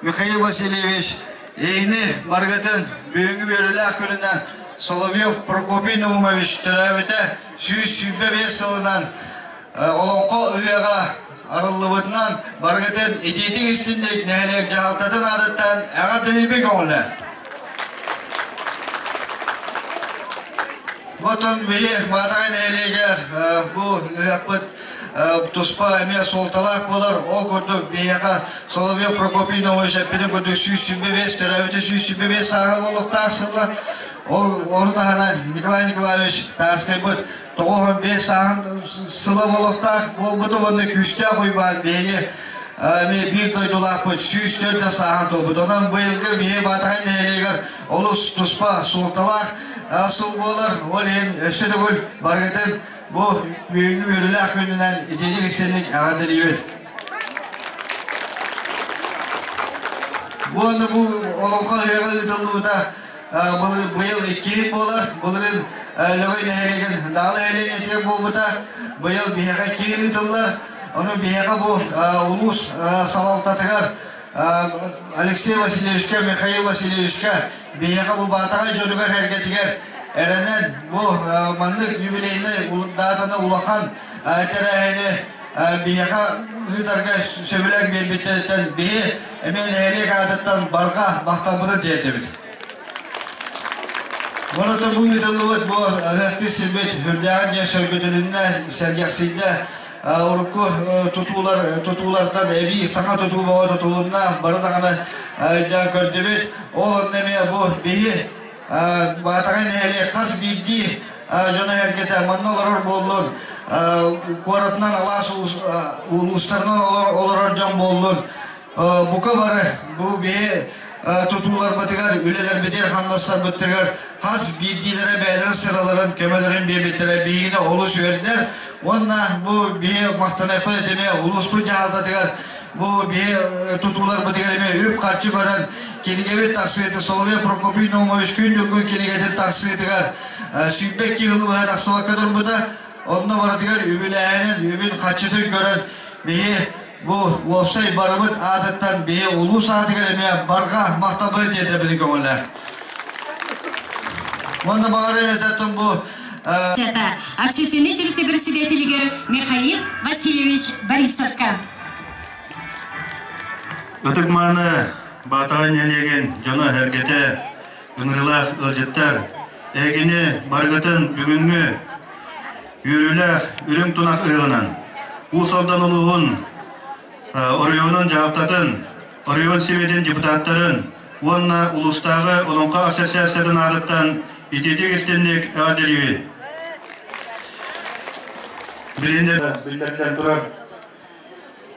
Speaker 9: Михаил Васильевич эйини баргытын бүгүҥҥү үөрүүлээх күнүнэн Соловьев Прокопий Наумович төрөөбүтэ 125 сылынан Олоҥхо ыһыаҕа арыллыбытынан барыгытын итиитик истинник нэһилиэк дьаһалтатын аатыттан эҕэрдэлиирбин көҥүлэ. Отон биһи Баатаҕай нэһилиэгэр бу ыһыахпыт туспа эмиэ суолталаах буолар. Ол курдук биһиэхэ Соловьев Прокопий Наумович эппитин курдук 125 төрөөбүтэ 125 сааһа буолуохтаах сыла. Ол ону таһынан Николай Николаевич Тарскайбыт 95 сааһын сыла буолуохтаах буолбута уонна күүстээх Уйбаан биһиги эмиэ биир дойдулаахпыт 104 сааһын туолбут. Онон быйылгы биһиги Баатаҕай нэһилиэгэр олус туспа суолталаах сыл буолар. Ол иһин өссө төгүл барыгытын бу бүгүҥҥү үөрүүлээх күнүнэн итиитик истинник эҕэрдэлиибит. Уонна бу олоҥхо ыһыаҕа ыытыллыбыта быйыл иккиһин буолар. Былырыын Лөгөй нэһилиэгин Даалы нэһилиэнньэтигэр буолбута. Быйыл биһиэхэ киин ыытыллар. Ону биһиэхэ бу улуус салалтатыгар Алексей Васильевичка, Михаил Васильевичка биһиэхэ бу Баатаҕай дьонугар-сэргэтигэр эрэнэн бу маннык юбилейнай даатаны улахан тэрээһини биһиэхэ ыытарга сөбүлэҥ биэрбиттэриттэн биһи эмиэ нэһилиэк аатыттан барҕа махталбытын тиэрдэбит. Онон бу ыытыллыбыт бу ыһыахтыыр сирбит үрдээҕин диэн сөргүтүлүннэ, сэргэхсийдэ. Урукку тутуулар тутуулартан эбии саҥа тутуу бөҕө тутулунна, бары даҕаны өйдөөн көрдүбүт. Ол онно эмиэ бу биһи Баатаҕай нэһилиэк хас биирдии дьоно-сэргэтэ манна олорор буоллун, куоратынан алаас улуустарынан олорор дьон буоллун, бука бары бу биһи тутууларбытыгар, үлэлэрбитигэр, хамнастарбытыгар хас биирдиилэрэ бэйэлэрин сыраларын, көмөлөрүн биэрбиттэрэ биһигини олус үөрдэр. Уонна бу биһи махтаныахпыт этими улууспут дьаһалтатыгар бу биһи тутууларбытыгар эмиэ үп-харчы көрөн кинигэбит тахсыыта Соловьев Прокопий Наумович күн бүгүн кинигэтин тахсыытыгар 102 сыл быһа тахсыбакка турбута. Онно барытыгар үбүлээһинин, үбүн харчытын көрөн биһи бу уопсай барыбыт аатыттан биһи улуус аатыгар эмиэ барҕа махталбын тиэрдэбин көҥүллээх. Уонна баҕарыам этэ бу
Speaker 2: Общественный тэрилтэ председателигэр Михаил Васильевич Борисовка.
Speaker 6: Ытык-мааны Баатаҕай нэһилиэгин дьоно-сэргэтэ, ыҥырыылаах ыалдьыттар, эһигини барыгытын бүгүҥҥү үөрүүлээх үрүҥ тунах ыһыаҕынан Уус Алдан улууһун оройуонун дьаһалтатын, оройуон Сэбиэтин депутаттарын уонна улуустааҕы Олоҥхо ассоциациятын аатыттан итиитик истинник эҕэрдэлиибит. Биллэрдэн турар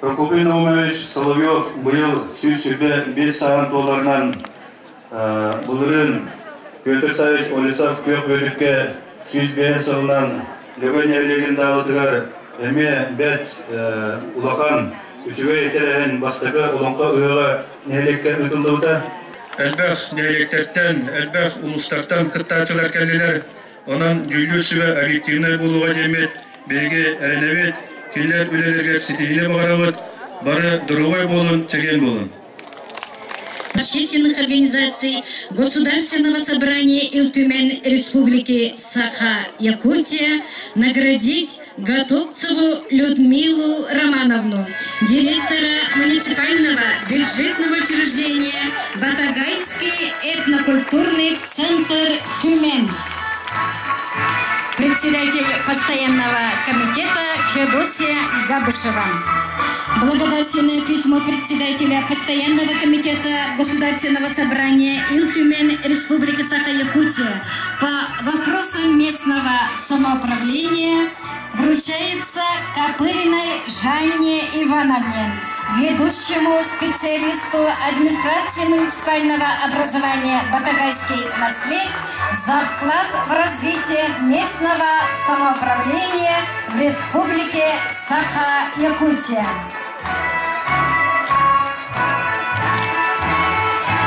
Speaker 6: Прокопий Наумович Соловьев быйыл 125 сааһын туоларынан былырыын Петр Савич Олесов Күөх Бүөтүккэ 105 сылынан Лөгөй нэһилиэгин даалытыгар эмиэ бэрт улахан үчүгэй тэрээһин бастакы олоҥхо ыһыаҕа нэһилиэккэ ыытыллыбыта. Элбэх нэһилиэктэртэн, элбэх улуустартан кыттааччылар кэллилэр. Онон дьүүллүүр сүбэ объективнай буолуоҕа диэммит биһиги эрэнэбит, кинилэр үлэлэригэр ситиһиини баҕарабыт, бары доруобай буолун, чэгиэн буолун.
Speaker 2: Общественных организаций Государственного собрания Ил Түмэн Республики Саха-Якутия наградить Готовцеву Людмилу Романовну, директора муниципального бюджетного учреждения Батагайский этнокультурный центр «Тюмень». Председатель постоянного комитета Феодосия Габышева. Благодарственное письмо председателя Постоянного комитета Государственного собрания Ил-Тюмень Республики Саха-Якутия по вопросам местного самоуправления вручается Копыриной Жанне Ивановне, ведущему специалисту администрации муниципального образования Батагайский наслед за вклад в развитие местного самоуправления в Республике Саха-Якутия.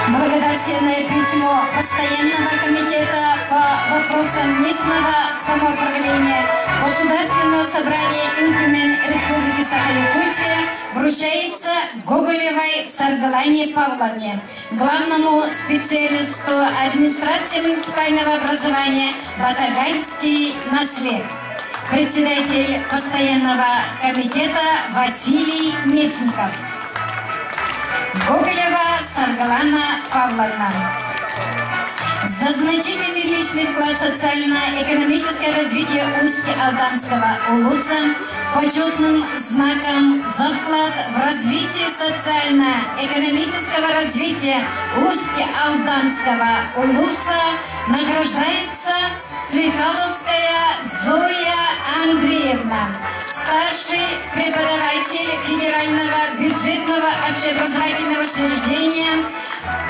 Speaker 2: Благодарственное письмо Постоянного комитета по вопросам местного самоуправления Государственного собрания Ил Түмэн Республики Саха-Якутия вручается Гоголевой Саргалане Павловне, главному специалисту администрации муниципального образования Батагайский наслед. Председатель постоянного комитета Василий Местников. Гоголева Саргалана Павловна. За значительный личный вклад в социально-экономическое развитие Усть-Алданского улуса почетным знаком за вклад в развитие социально-экономического развития Усть-Алданского улуса награждается Стрекаловская Зоя Андреевна, старший преподаватель Федерального бюджетного общеобразовательного учреждения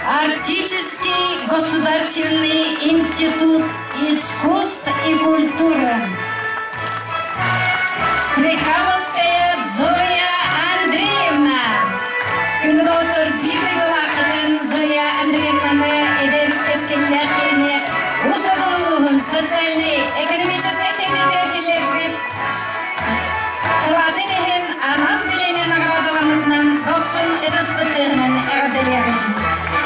Speaker 2: Арктический государственный институт искусств и культуры. Стрекаловская Зоя Андреевна. Күндү доҕоттор биир дойдулааххытын Зоя Андреевнаны эдэр кэскиллээх киһини Уус Алдан улууһун социальнай экономическай сайдыытыгар киллэрбит кылаатын иһин анал билиэнэ наҕараадаламмытынан дохсун ытыспыт тыаһынан эҕэрдэлиэҕиҥ.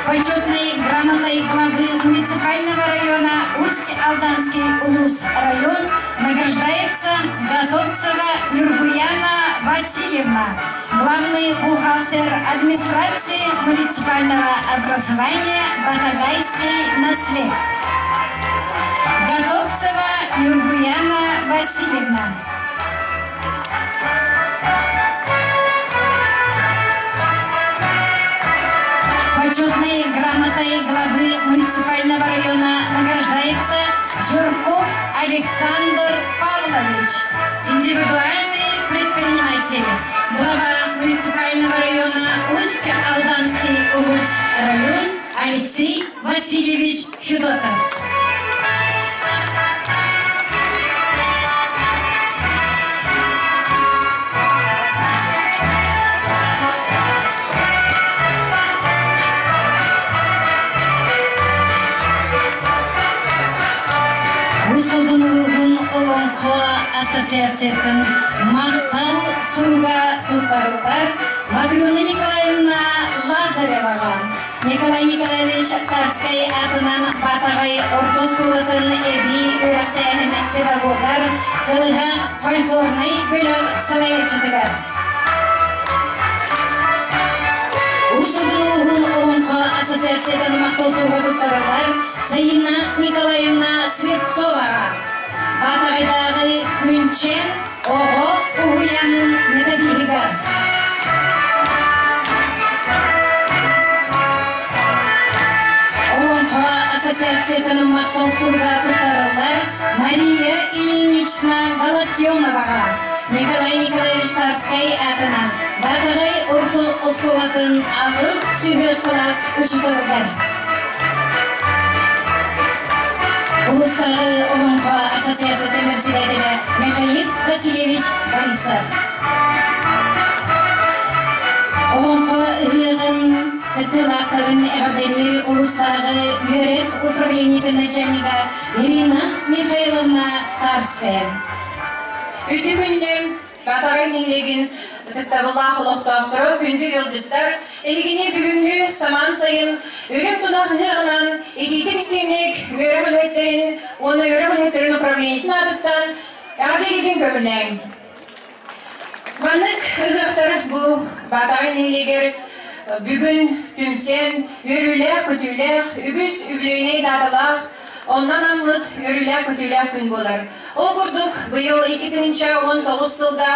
Speaker 2: Почетной грамотой главы муниципального района Усть-Алданский улус район награждается Готовцева Нюргуяна Васильевна, главный бухгалтер администрации муниципального образования Батагайский наслед. Готовцева Нюргуяна Васильевна. Почетной грамотой главы муниципального района награждается Жирков Александр Павлович, индивидуальный предприниматель, глава муниципального района Усть-Алданский улус район Алексей Васильевич Федотов. Усудун улуһун Олоҥхо ассоциациятын махтал суруга туттарыллар Матрена Николаевна Лазареваҕа, Николай Николаевич Тарскай аатынан Баатаҕай орто оскуолатын эбии үөрэхтээһин педагогар Кылыһах фольклорнай бөлөх салайааччытыгар. Усудун улуһун Олоҥхо ассоциациятын махтал суруга туттарыллар Саина Николаевна Слепцоваҕа, Баатаҕайдааҕы Күнчэн оҕо уһуйаанын методиһыгар. Олоҥхо ассоциациятын махтал суруга туттарыллар Мария Ильинична Галактионоваҕа, Николай Николаевич Тарскай аатынан Баатаҕай орто оскуолатын алын сүһүөх кылаас учууталыгар. Улуустааҕы Олоҥхо ассоциациятын председателэ Михаил Васильевич Борисов. Олоҥхо ыһыаҕын кыттыылаахтарын эҕэрдэлиир улуустааҕы үөрэх управлениетын начальнига Ирина Михайловна Тарская.
Speaker 4: Үтү күннүн Батаҕай нэһилиэгин ытыктабыллаах олохтоохторо, күндү ыалдьыттар, эһигини бүгүҥҥү самаан сайын үрүҥ тунах ыһыаҕынан итиитик-истиҥник үөрэх үлэһиттэрин уонна үөрэх үлэһиттэрин управлениетын аатыттан эҕэрдэлиибин көҥүллээҥ. Маннык ыһыахтар бу Баатаҕай нэһилиэгэр бүгүн түмсэн, үөрүүлээх-көтүүлээх, үгүс үбүлүөйнэй дааталаах, онно анаммыт үөрүүлээх-көтүүлээх күн буолар. Ол курдук, быйыл 2019 сылга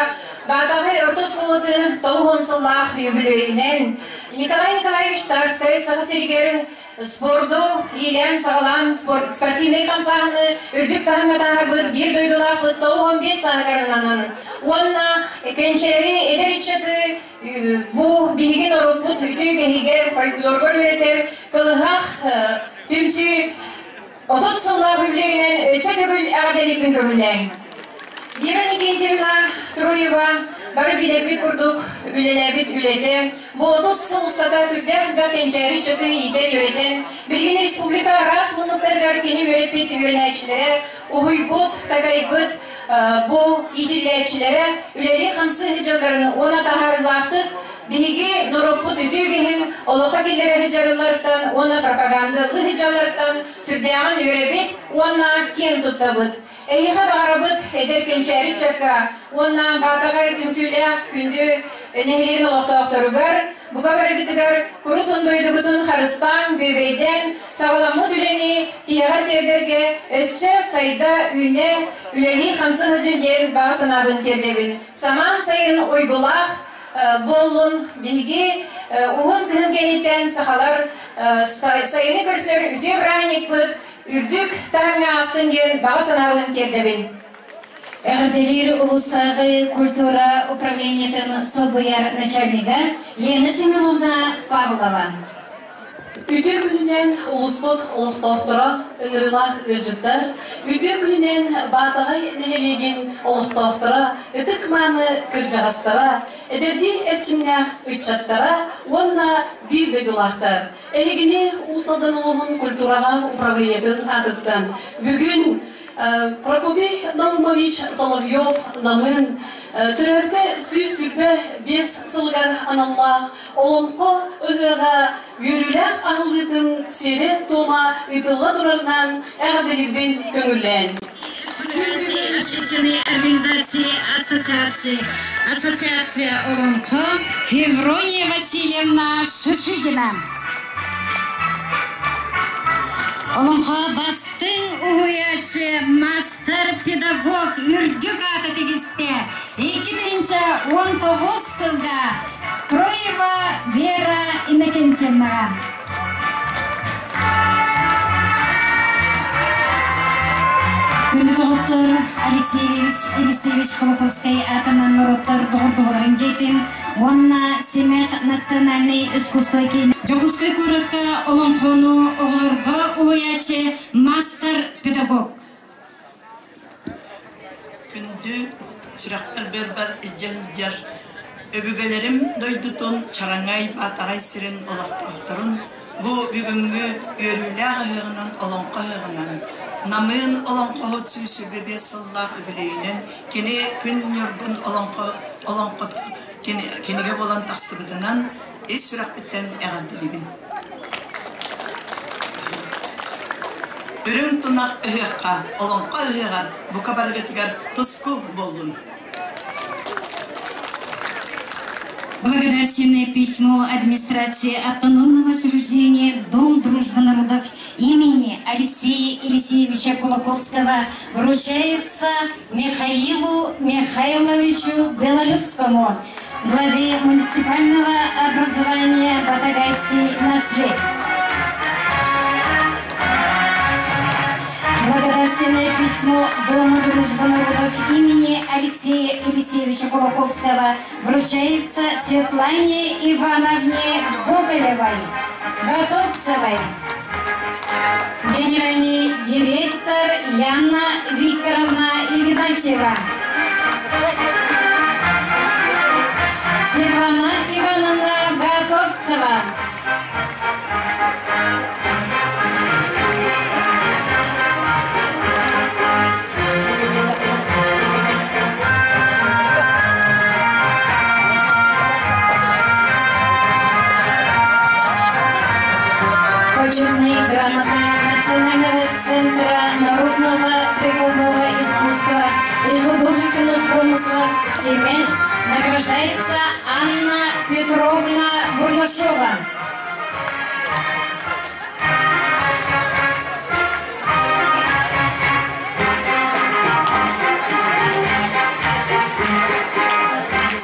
Speaker 4: Баатаҕай орто оскуолатын 90 сыллаах үбүлүөйүнэн Николай Николаевич Тарскай Саха сиригэр спорду иилээн-саҕалаан спортивнай хамсааһыны үрдүк таһымҥа таһаарбыт биир дойдулаахпыт 95 сааһыгар ананан уонна кэнчээри эдэр ыччаты бу биһиги норуоппут үтүө үгэһигэр фольклоргар үөрэтэр кылыһах түмсүү 30 сыллаах үбүлүөйүнэн өссө төгүл эҕэрдэлиирбин көҥүллээҥ. Вера Никитьевна Троева.
Speaker 10: Бары билэрбит курдук, үлэлээбит үлэтэ, бу 30 сыл устата сүрдээх элбэх кэнчээри ыччаты иитэн-үөрэтэн, билигин республика араас муннуктарыгар кини үөрэппит үөрэнээччилэрэ, уһуйбут, такайбыт бу иитиллээччилэрэ үлэлии-хамсыы сылдьалларын уонна таһаарыылаахтык биһиги норуоппут үтүө үгэһин олоххо киллэрэ сылдьарылларыттан уонна пропагандалыы сылдьалларыттан сүрдээҕин үөрэбит уонна киэн туттабыт. Эһиэхэ баҕарабыт эдэр кэнчээри ыччакка уонна Баатаҕай түмсүүлээх күндү нэһилиэгин олохтоохторугар бука барыгытыгар курутун дойдугутун харыстаан, бүөбэйдээн, саҕаламмыт үлэни тиһэҕэр тиэрдэргэ өссө сайда, үүнэ, үлэлии-хамсыы сылдьын диэн баҕа санаабын тиэрдэбин. Самаан сайын уйгулаах буоллун. Биһиги уһун кыһын кэнниттэн сахалар сайыны көрсөр үтүө бырааһынньыкпыт үрдүк таһымҥа аастын диэн баҕа санаабын тиэрдэбин.
Speaker 2: Эҕэрдэлиир улуустааҕы культура управлениетын солбуйар начальнига Лена Семеновна Павлова.
Speaker 11: Үтүө күнүнэн улууспут олохтоохторо, ыҥырыылаах ыалдьыттар, үтүө күнүнэн Баатаҕай нэһилиэгин олохтоохторо, ытык-мааны кырдьаҕастара, эдэрдии эрчимнээх ыччаттара уонна биир дойдулаахтар. Эһигини Уус Алдан улууһун культураҕа управлениетын аатыттан бүгүн Прокопий Наумович Соловьев Намыын төрөөбүтэ 125 сылыгар аналлаах Олоҥхо ыһыаҕа үөрүүлээх аһыллыытын сиэрэ-туома ыытылла турарынан эҕэрдэлиирбин көҥүллээн.
Speaker 2: Общественной организации Ассоциации Ассоциация Олоҥхо Феврония Васильевна Шишигина. Олоҥхо бастыҥ уһуйааччы, мастер-педагог үрдүк аата тигистэ. 2019 сылга Троева Вера Иннокентьевнаҕа. Күндү доҕоттор, Алексей Елисеевич Холоковскай аатынан норуоттар доҕордоһууларын дьиэтин уонна Симэх национальнай искусство киин Дьокуускай куоракка олоҥхону оҕолорго уһуйааччы мастер-педагог.
Speaker 12: Күндү сүрэхпэр быарбар илдьэ сылдьар өбүгэлэрим дойдутун Чараҥай Баатаҕай сирин олохтоохторун бу бүгүҥҥү үөрүүлээх ыһыаҕынан олоҥхо ыһыаҕынан Намыын олоҥхоһут 125 сыллаах үбүлүөйүнэн кини Күн Ньургун олоҥхо олоҥхото кинигэ буолан тахсыбытынан ис сүрэхпиттэн эҕэрдэлиибин. Үрүҥ тунах ыһыахха, олоҥхо ыһыаҕар бука барыгытыгар туску буоллун!
Speaker 2: Благодарственное письмо администрации автономного учреждения «Дом дружбы народов» имени Алексея Елисеевича Кулаковского вручается Михаилу Михайловичу Белолюбскому, главе муниципального образования Батагайский наслед. Благодарственное письмо Дома дружбы народов имени Алексея Елисеевича Кулаковского вручается Светлане Ивановне Гоголевой, Готовцевой. Генеральный директор Яна Викторовна Игнатьева. Светлана Ивановна Готовцева. Почетной грамотой Национального центра народного прикладного искусства и художественных промыслов «Семен» награждается Анна Петровна Бурнашова.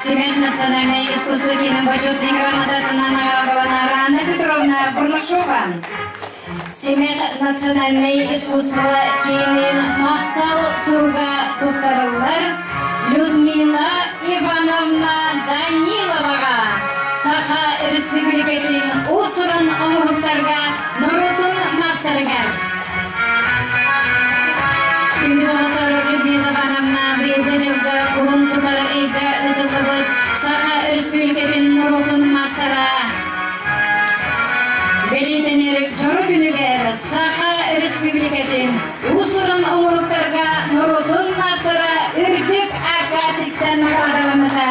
Speaker 2: Семен национальное искусство кино почетной грамотатына наградалана Анна Петровна Бурнашова. Семен национальное искусство киинин махтал суруга туттарыллар Людмила Ивановна Даниловаҕа Саха Республикатын уус-уран оҥоһуктарга норуотун маастарыгар. Күндү доҕоттор, Людмила Ивановна быйылгы дьылга кулун тутар ыйга ыытыллыбыт Бэлиэтэнэр дьоро күнүгэр Саха Өрөспүүбүлүкэтин уус-уран оҥоһуктарга норуотун маастара үрдүк аакка тиксэн наҕараадаламмыта.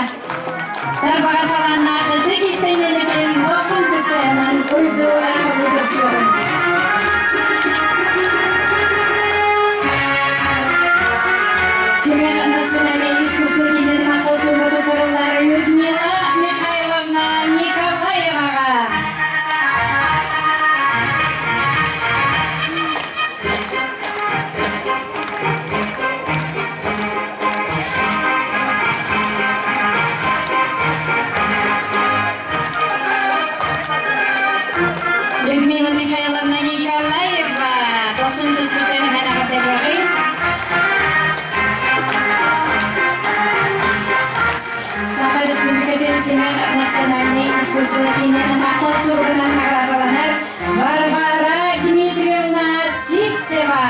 Speaker 2: Тарбаҕар талааннаах ытык иистэнньэммитин дохсун кыстыһынан уйду айхаллыы көрсүөҕүҥ. Семен национальнай искусство киинин махтал суруга туттарыллар Людмила Михайловна Николаеваҕа. Людмила Михайловна Николаева, дохсун түспүтүнэн эҕэрдэлиэҕиҥ. Саха Республикатын Симэх национальнай искусство киинин махтал суругунан наҕараадаланар Варвара Дмитриевна Сивцева.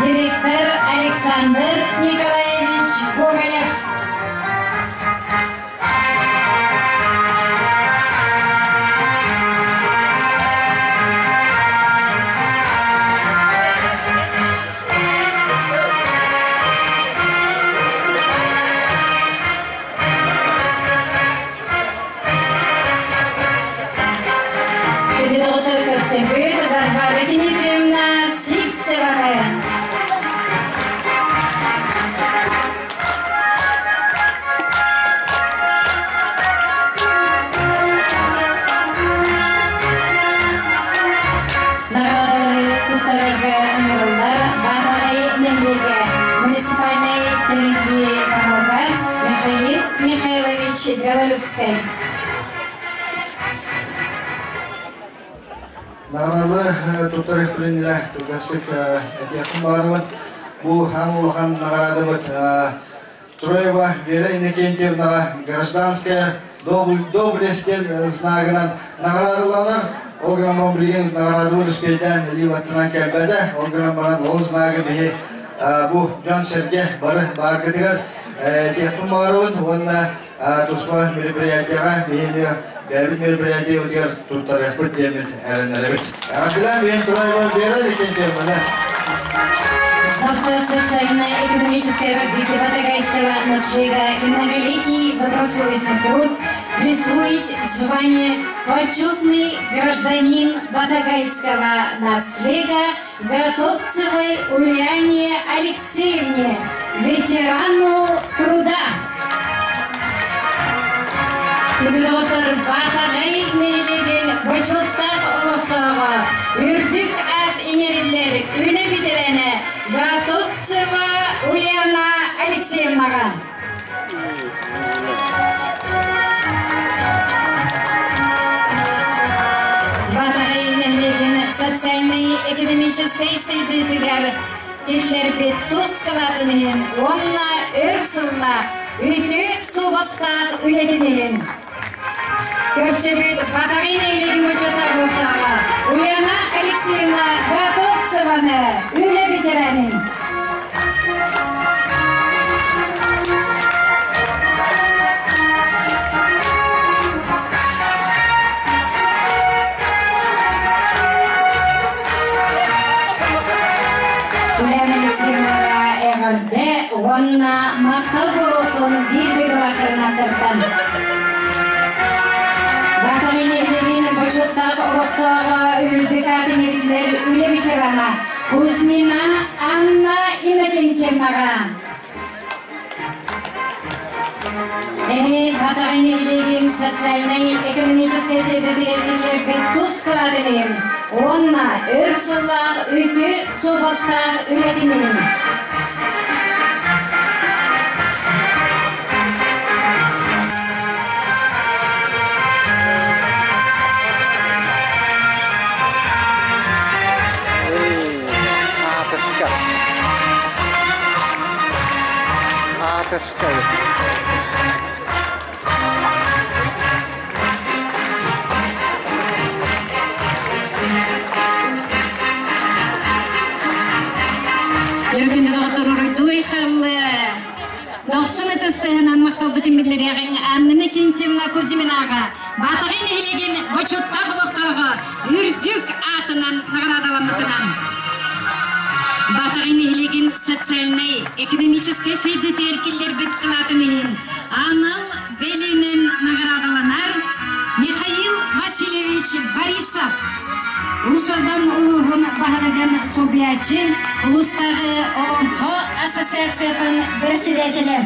Speaker 2: Директор Александр Николаевич Гоголев. Педагогтар көрсөбүт Варвара Дмитриевна Сивцеваны. Наҕараадалары туттарарга ыҥырыллар Баатаҕай нэһилиэгэ муниципальнай тэриллии баһылыга Михаил Михайлович Белолюбскай.
Speaker 9: Наҕараадалары туттар билиннэрэ кылгастык этиэхпин баҕарабын. Бу хаан улахан наҕараадабыт Троева Вера Иннокентьевнаҕа гражданская доблесть диэн знагынан наҕараадаланар. Ол гынан баран билигин наҕараадабыт үспүйэйдээн илии баттанан кэлбэтэ. Ол гынан баран ол знагы биһи бу дьон-сэргэ бары бааргытыгар этиэхпин баҕарабын уонна туспа мероприятияҕа биһи бэйэбит мероприятиебытыгар туттарыахпыт диэммит эрэнэрэбит. Эҕэрдэлээн биһин Троева Вера Иннокентьевнаны.
Speaker 2: За вклад в социально-экономическое развитие Батагайского наслега и многолетний добросовестный труд присвоить звание «Почетный гражданин Батагайского наслега» Готовцевой Ульяне Алексеевне, ветерану труда. Күнү Баатаҕай нэһилиэгин бочуоттаах олохтооҕо, үрдүк аат иҥэриллэр үлэ бэтэрээнэ Готовцева Ульяна Алексеевнаҕа. Баатаҕай нэһилиэгин социальнай-экономическай сайдыытыгар киллэрбит тус кылаатын иһин уонна өр сыллаах үтүө суобастаах үлэтин иһин көрсүбүт Батарей нэһилиэгин бочуоттаах олохтооҕо Ульяна Алексеевна Готовцеваны үлэ ветеранин Ульяна Алексеевнаҕа эҕэрдэ уонна махтал буолуохтун биир дойдулаахтарынааттартан. Батарей нэһилиэгин бочуоттаах олохтооҕо үрдүк аатын иҥэриллэр үлэ ветерана Кузьмина Анна Иннокентьевнаҕа. Эми Батаҕай нэһилиэгин социальнай-экономическай сайдыытыгар киллэрбит тус кылаатын иһин уонна өр сыллаах үтүө суобастаах үлэтин иһин
Speaker 1: Аатыска. Аатыска.
Speaker 2: Өркүндө доҕоттор уруйдуу айхаллы. Дохсун ытыстыһынан махталбытын биллэриэҕиҥ Анна Никитична Кузьминаҕа Баатаҕай нэһилиэгин бочуоттаах Экономическай сайдыытыгар киллэрбит кылаатын иһин анал бэлиэнэн наҕараадаланар Михаил Васильевич Борисов. Уус Алдан улууһун баһылыгын солбуйааччы, улуустааҕы Олоҥхо ассоциациятын бэрэссэдээтэлэ.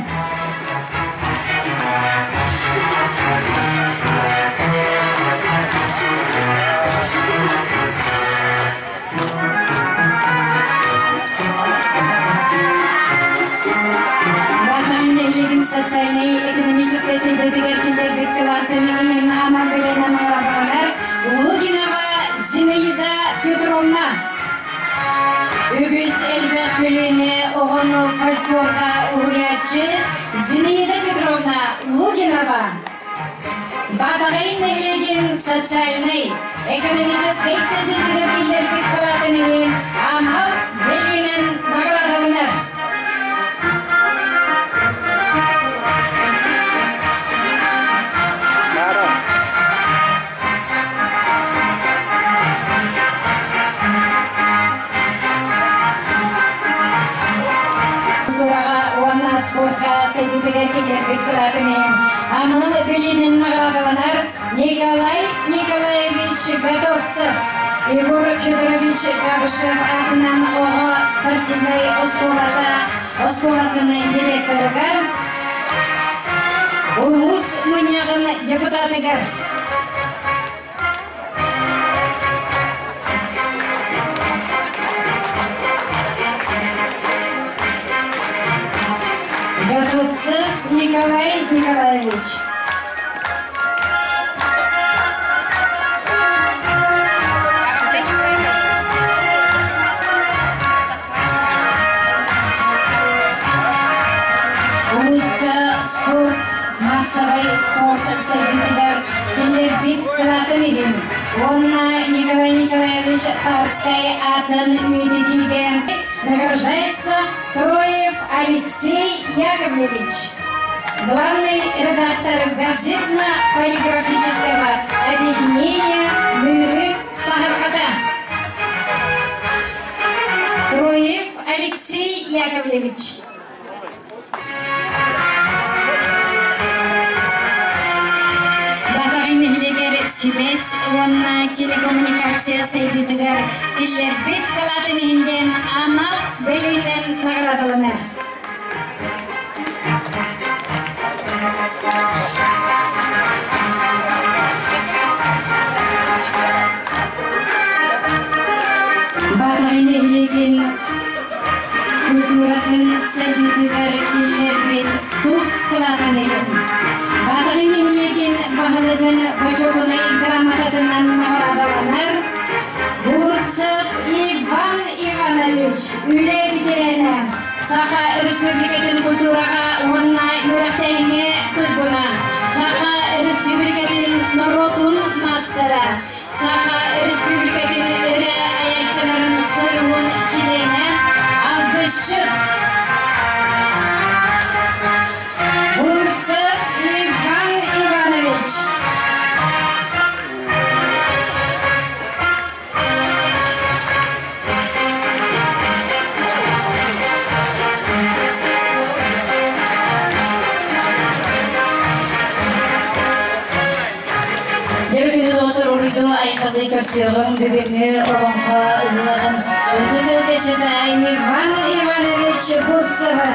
Speaker 2: Баатаҕай нэһилиэгин социальнай-экономическай сайдыытыгар киллэрбит кылаатын иһин анал бэлиэнэн наҕараадаланар Лугинова Зинаида Петровна. Үгүс элбэх көлүөнэ оҕону фольклорга уһуйааччы Зинаида Петровна Лугинова. Баатаҕай нэһилиэгин социальнай, экономическай сайдыытыгар киллэрбит кылаатын иһин анал бэлиэнэн наҕараадаланар. Культураҕа уонна спортка сайдыытыгар киллэрбит кылаатын иһин анал бэлиэнэн наҕараадаланар Николай Николаевич Готовцев, Егор Федорович Габышев аатынан оҕо спортивнай оскуолата оскуолатын директорыгар, улуус мунньаҕын депутатыгар. Готовцев Николай Николаевич. Улууска спорт, массовай спорт сайдыытыгар киллэрбит кылаатын иһин уонна Николай Николаевич Тарскай аатын үйэтитиигэ награждается Троев Алексей Яковлевич, главный редактор газетно-полиграфического объединения «Мыры Сахархата». Троев Алексей Яковлевич. Батаҕай нэһилиэгэр сибээс уонна телекоммуникация сайдыытыгар биллэрбит кылаатын иһин диэн анал бэлиэнэн наҕараадаланар. Баатаҕай нэһилиэгин культуратын сайдыытыгар киллэрбит тус кылаатын иһин Баатаҕай нэһилиэгин баһылыгын бочуотунай грамотатынан наҕараадаланар Бурцев Иван Иванович үлэ ветерана, Саха Республикатын культураҕа уонна үөрэхтээһиҥҥэ туйгуна, Саха Республикатын норуотун маастара, Саха Республикатын эрэ айааччыларын союһун чилиэнэ, алгысчыт Бурцев Иван Иванович. Дьэр күнү доҕотор уруйду айхалыы көрсүөҕүҥ бүгүҥҥү олоҥхо ыһыаҕын ытык ытычыта Иван Иванович Бурцева.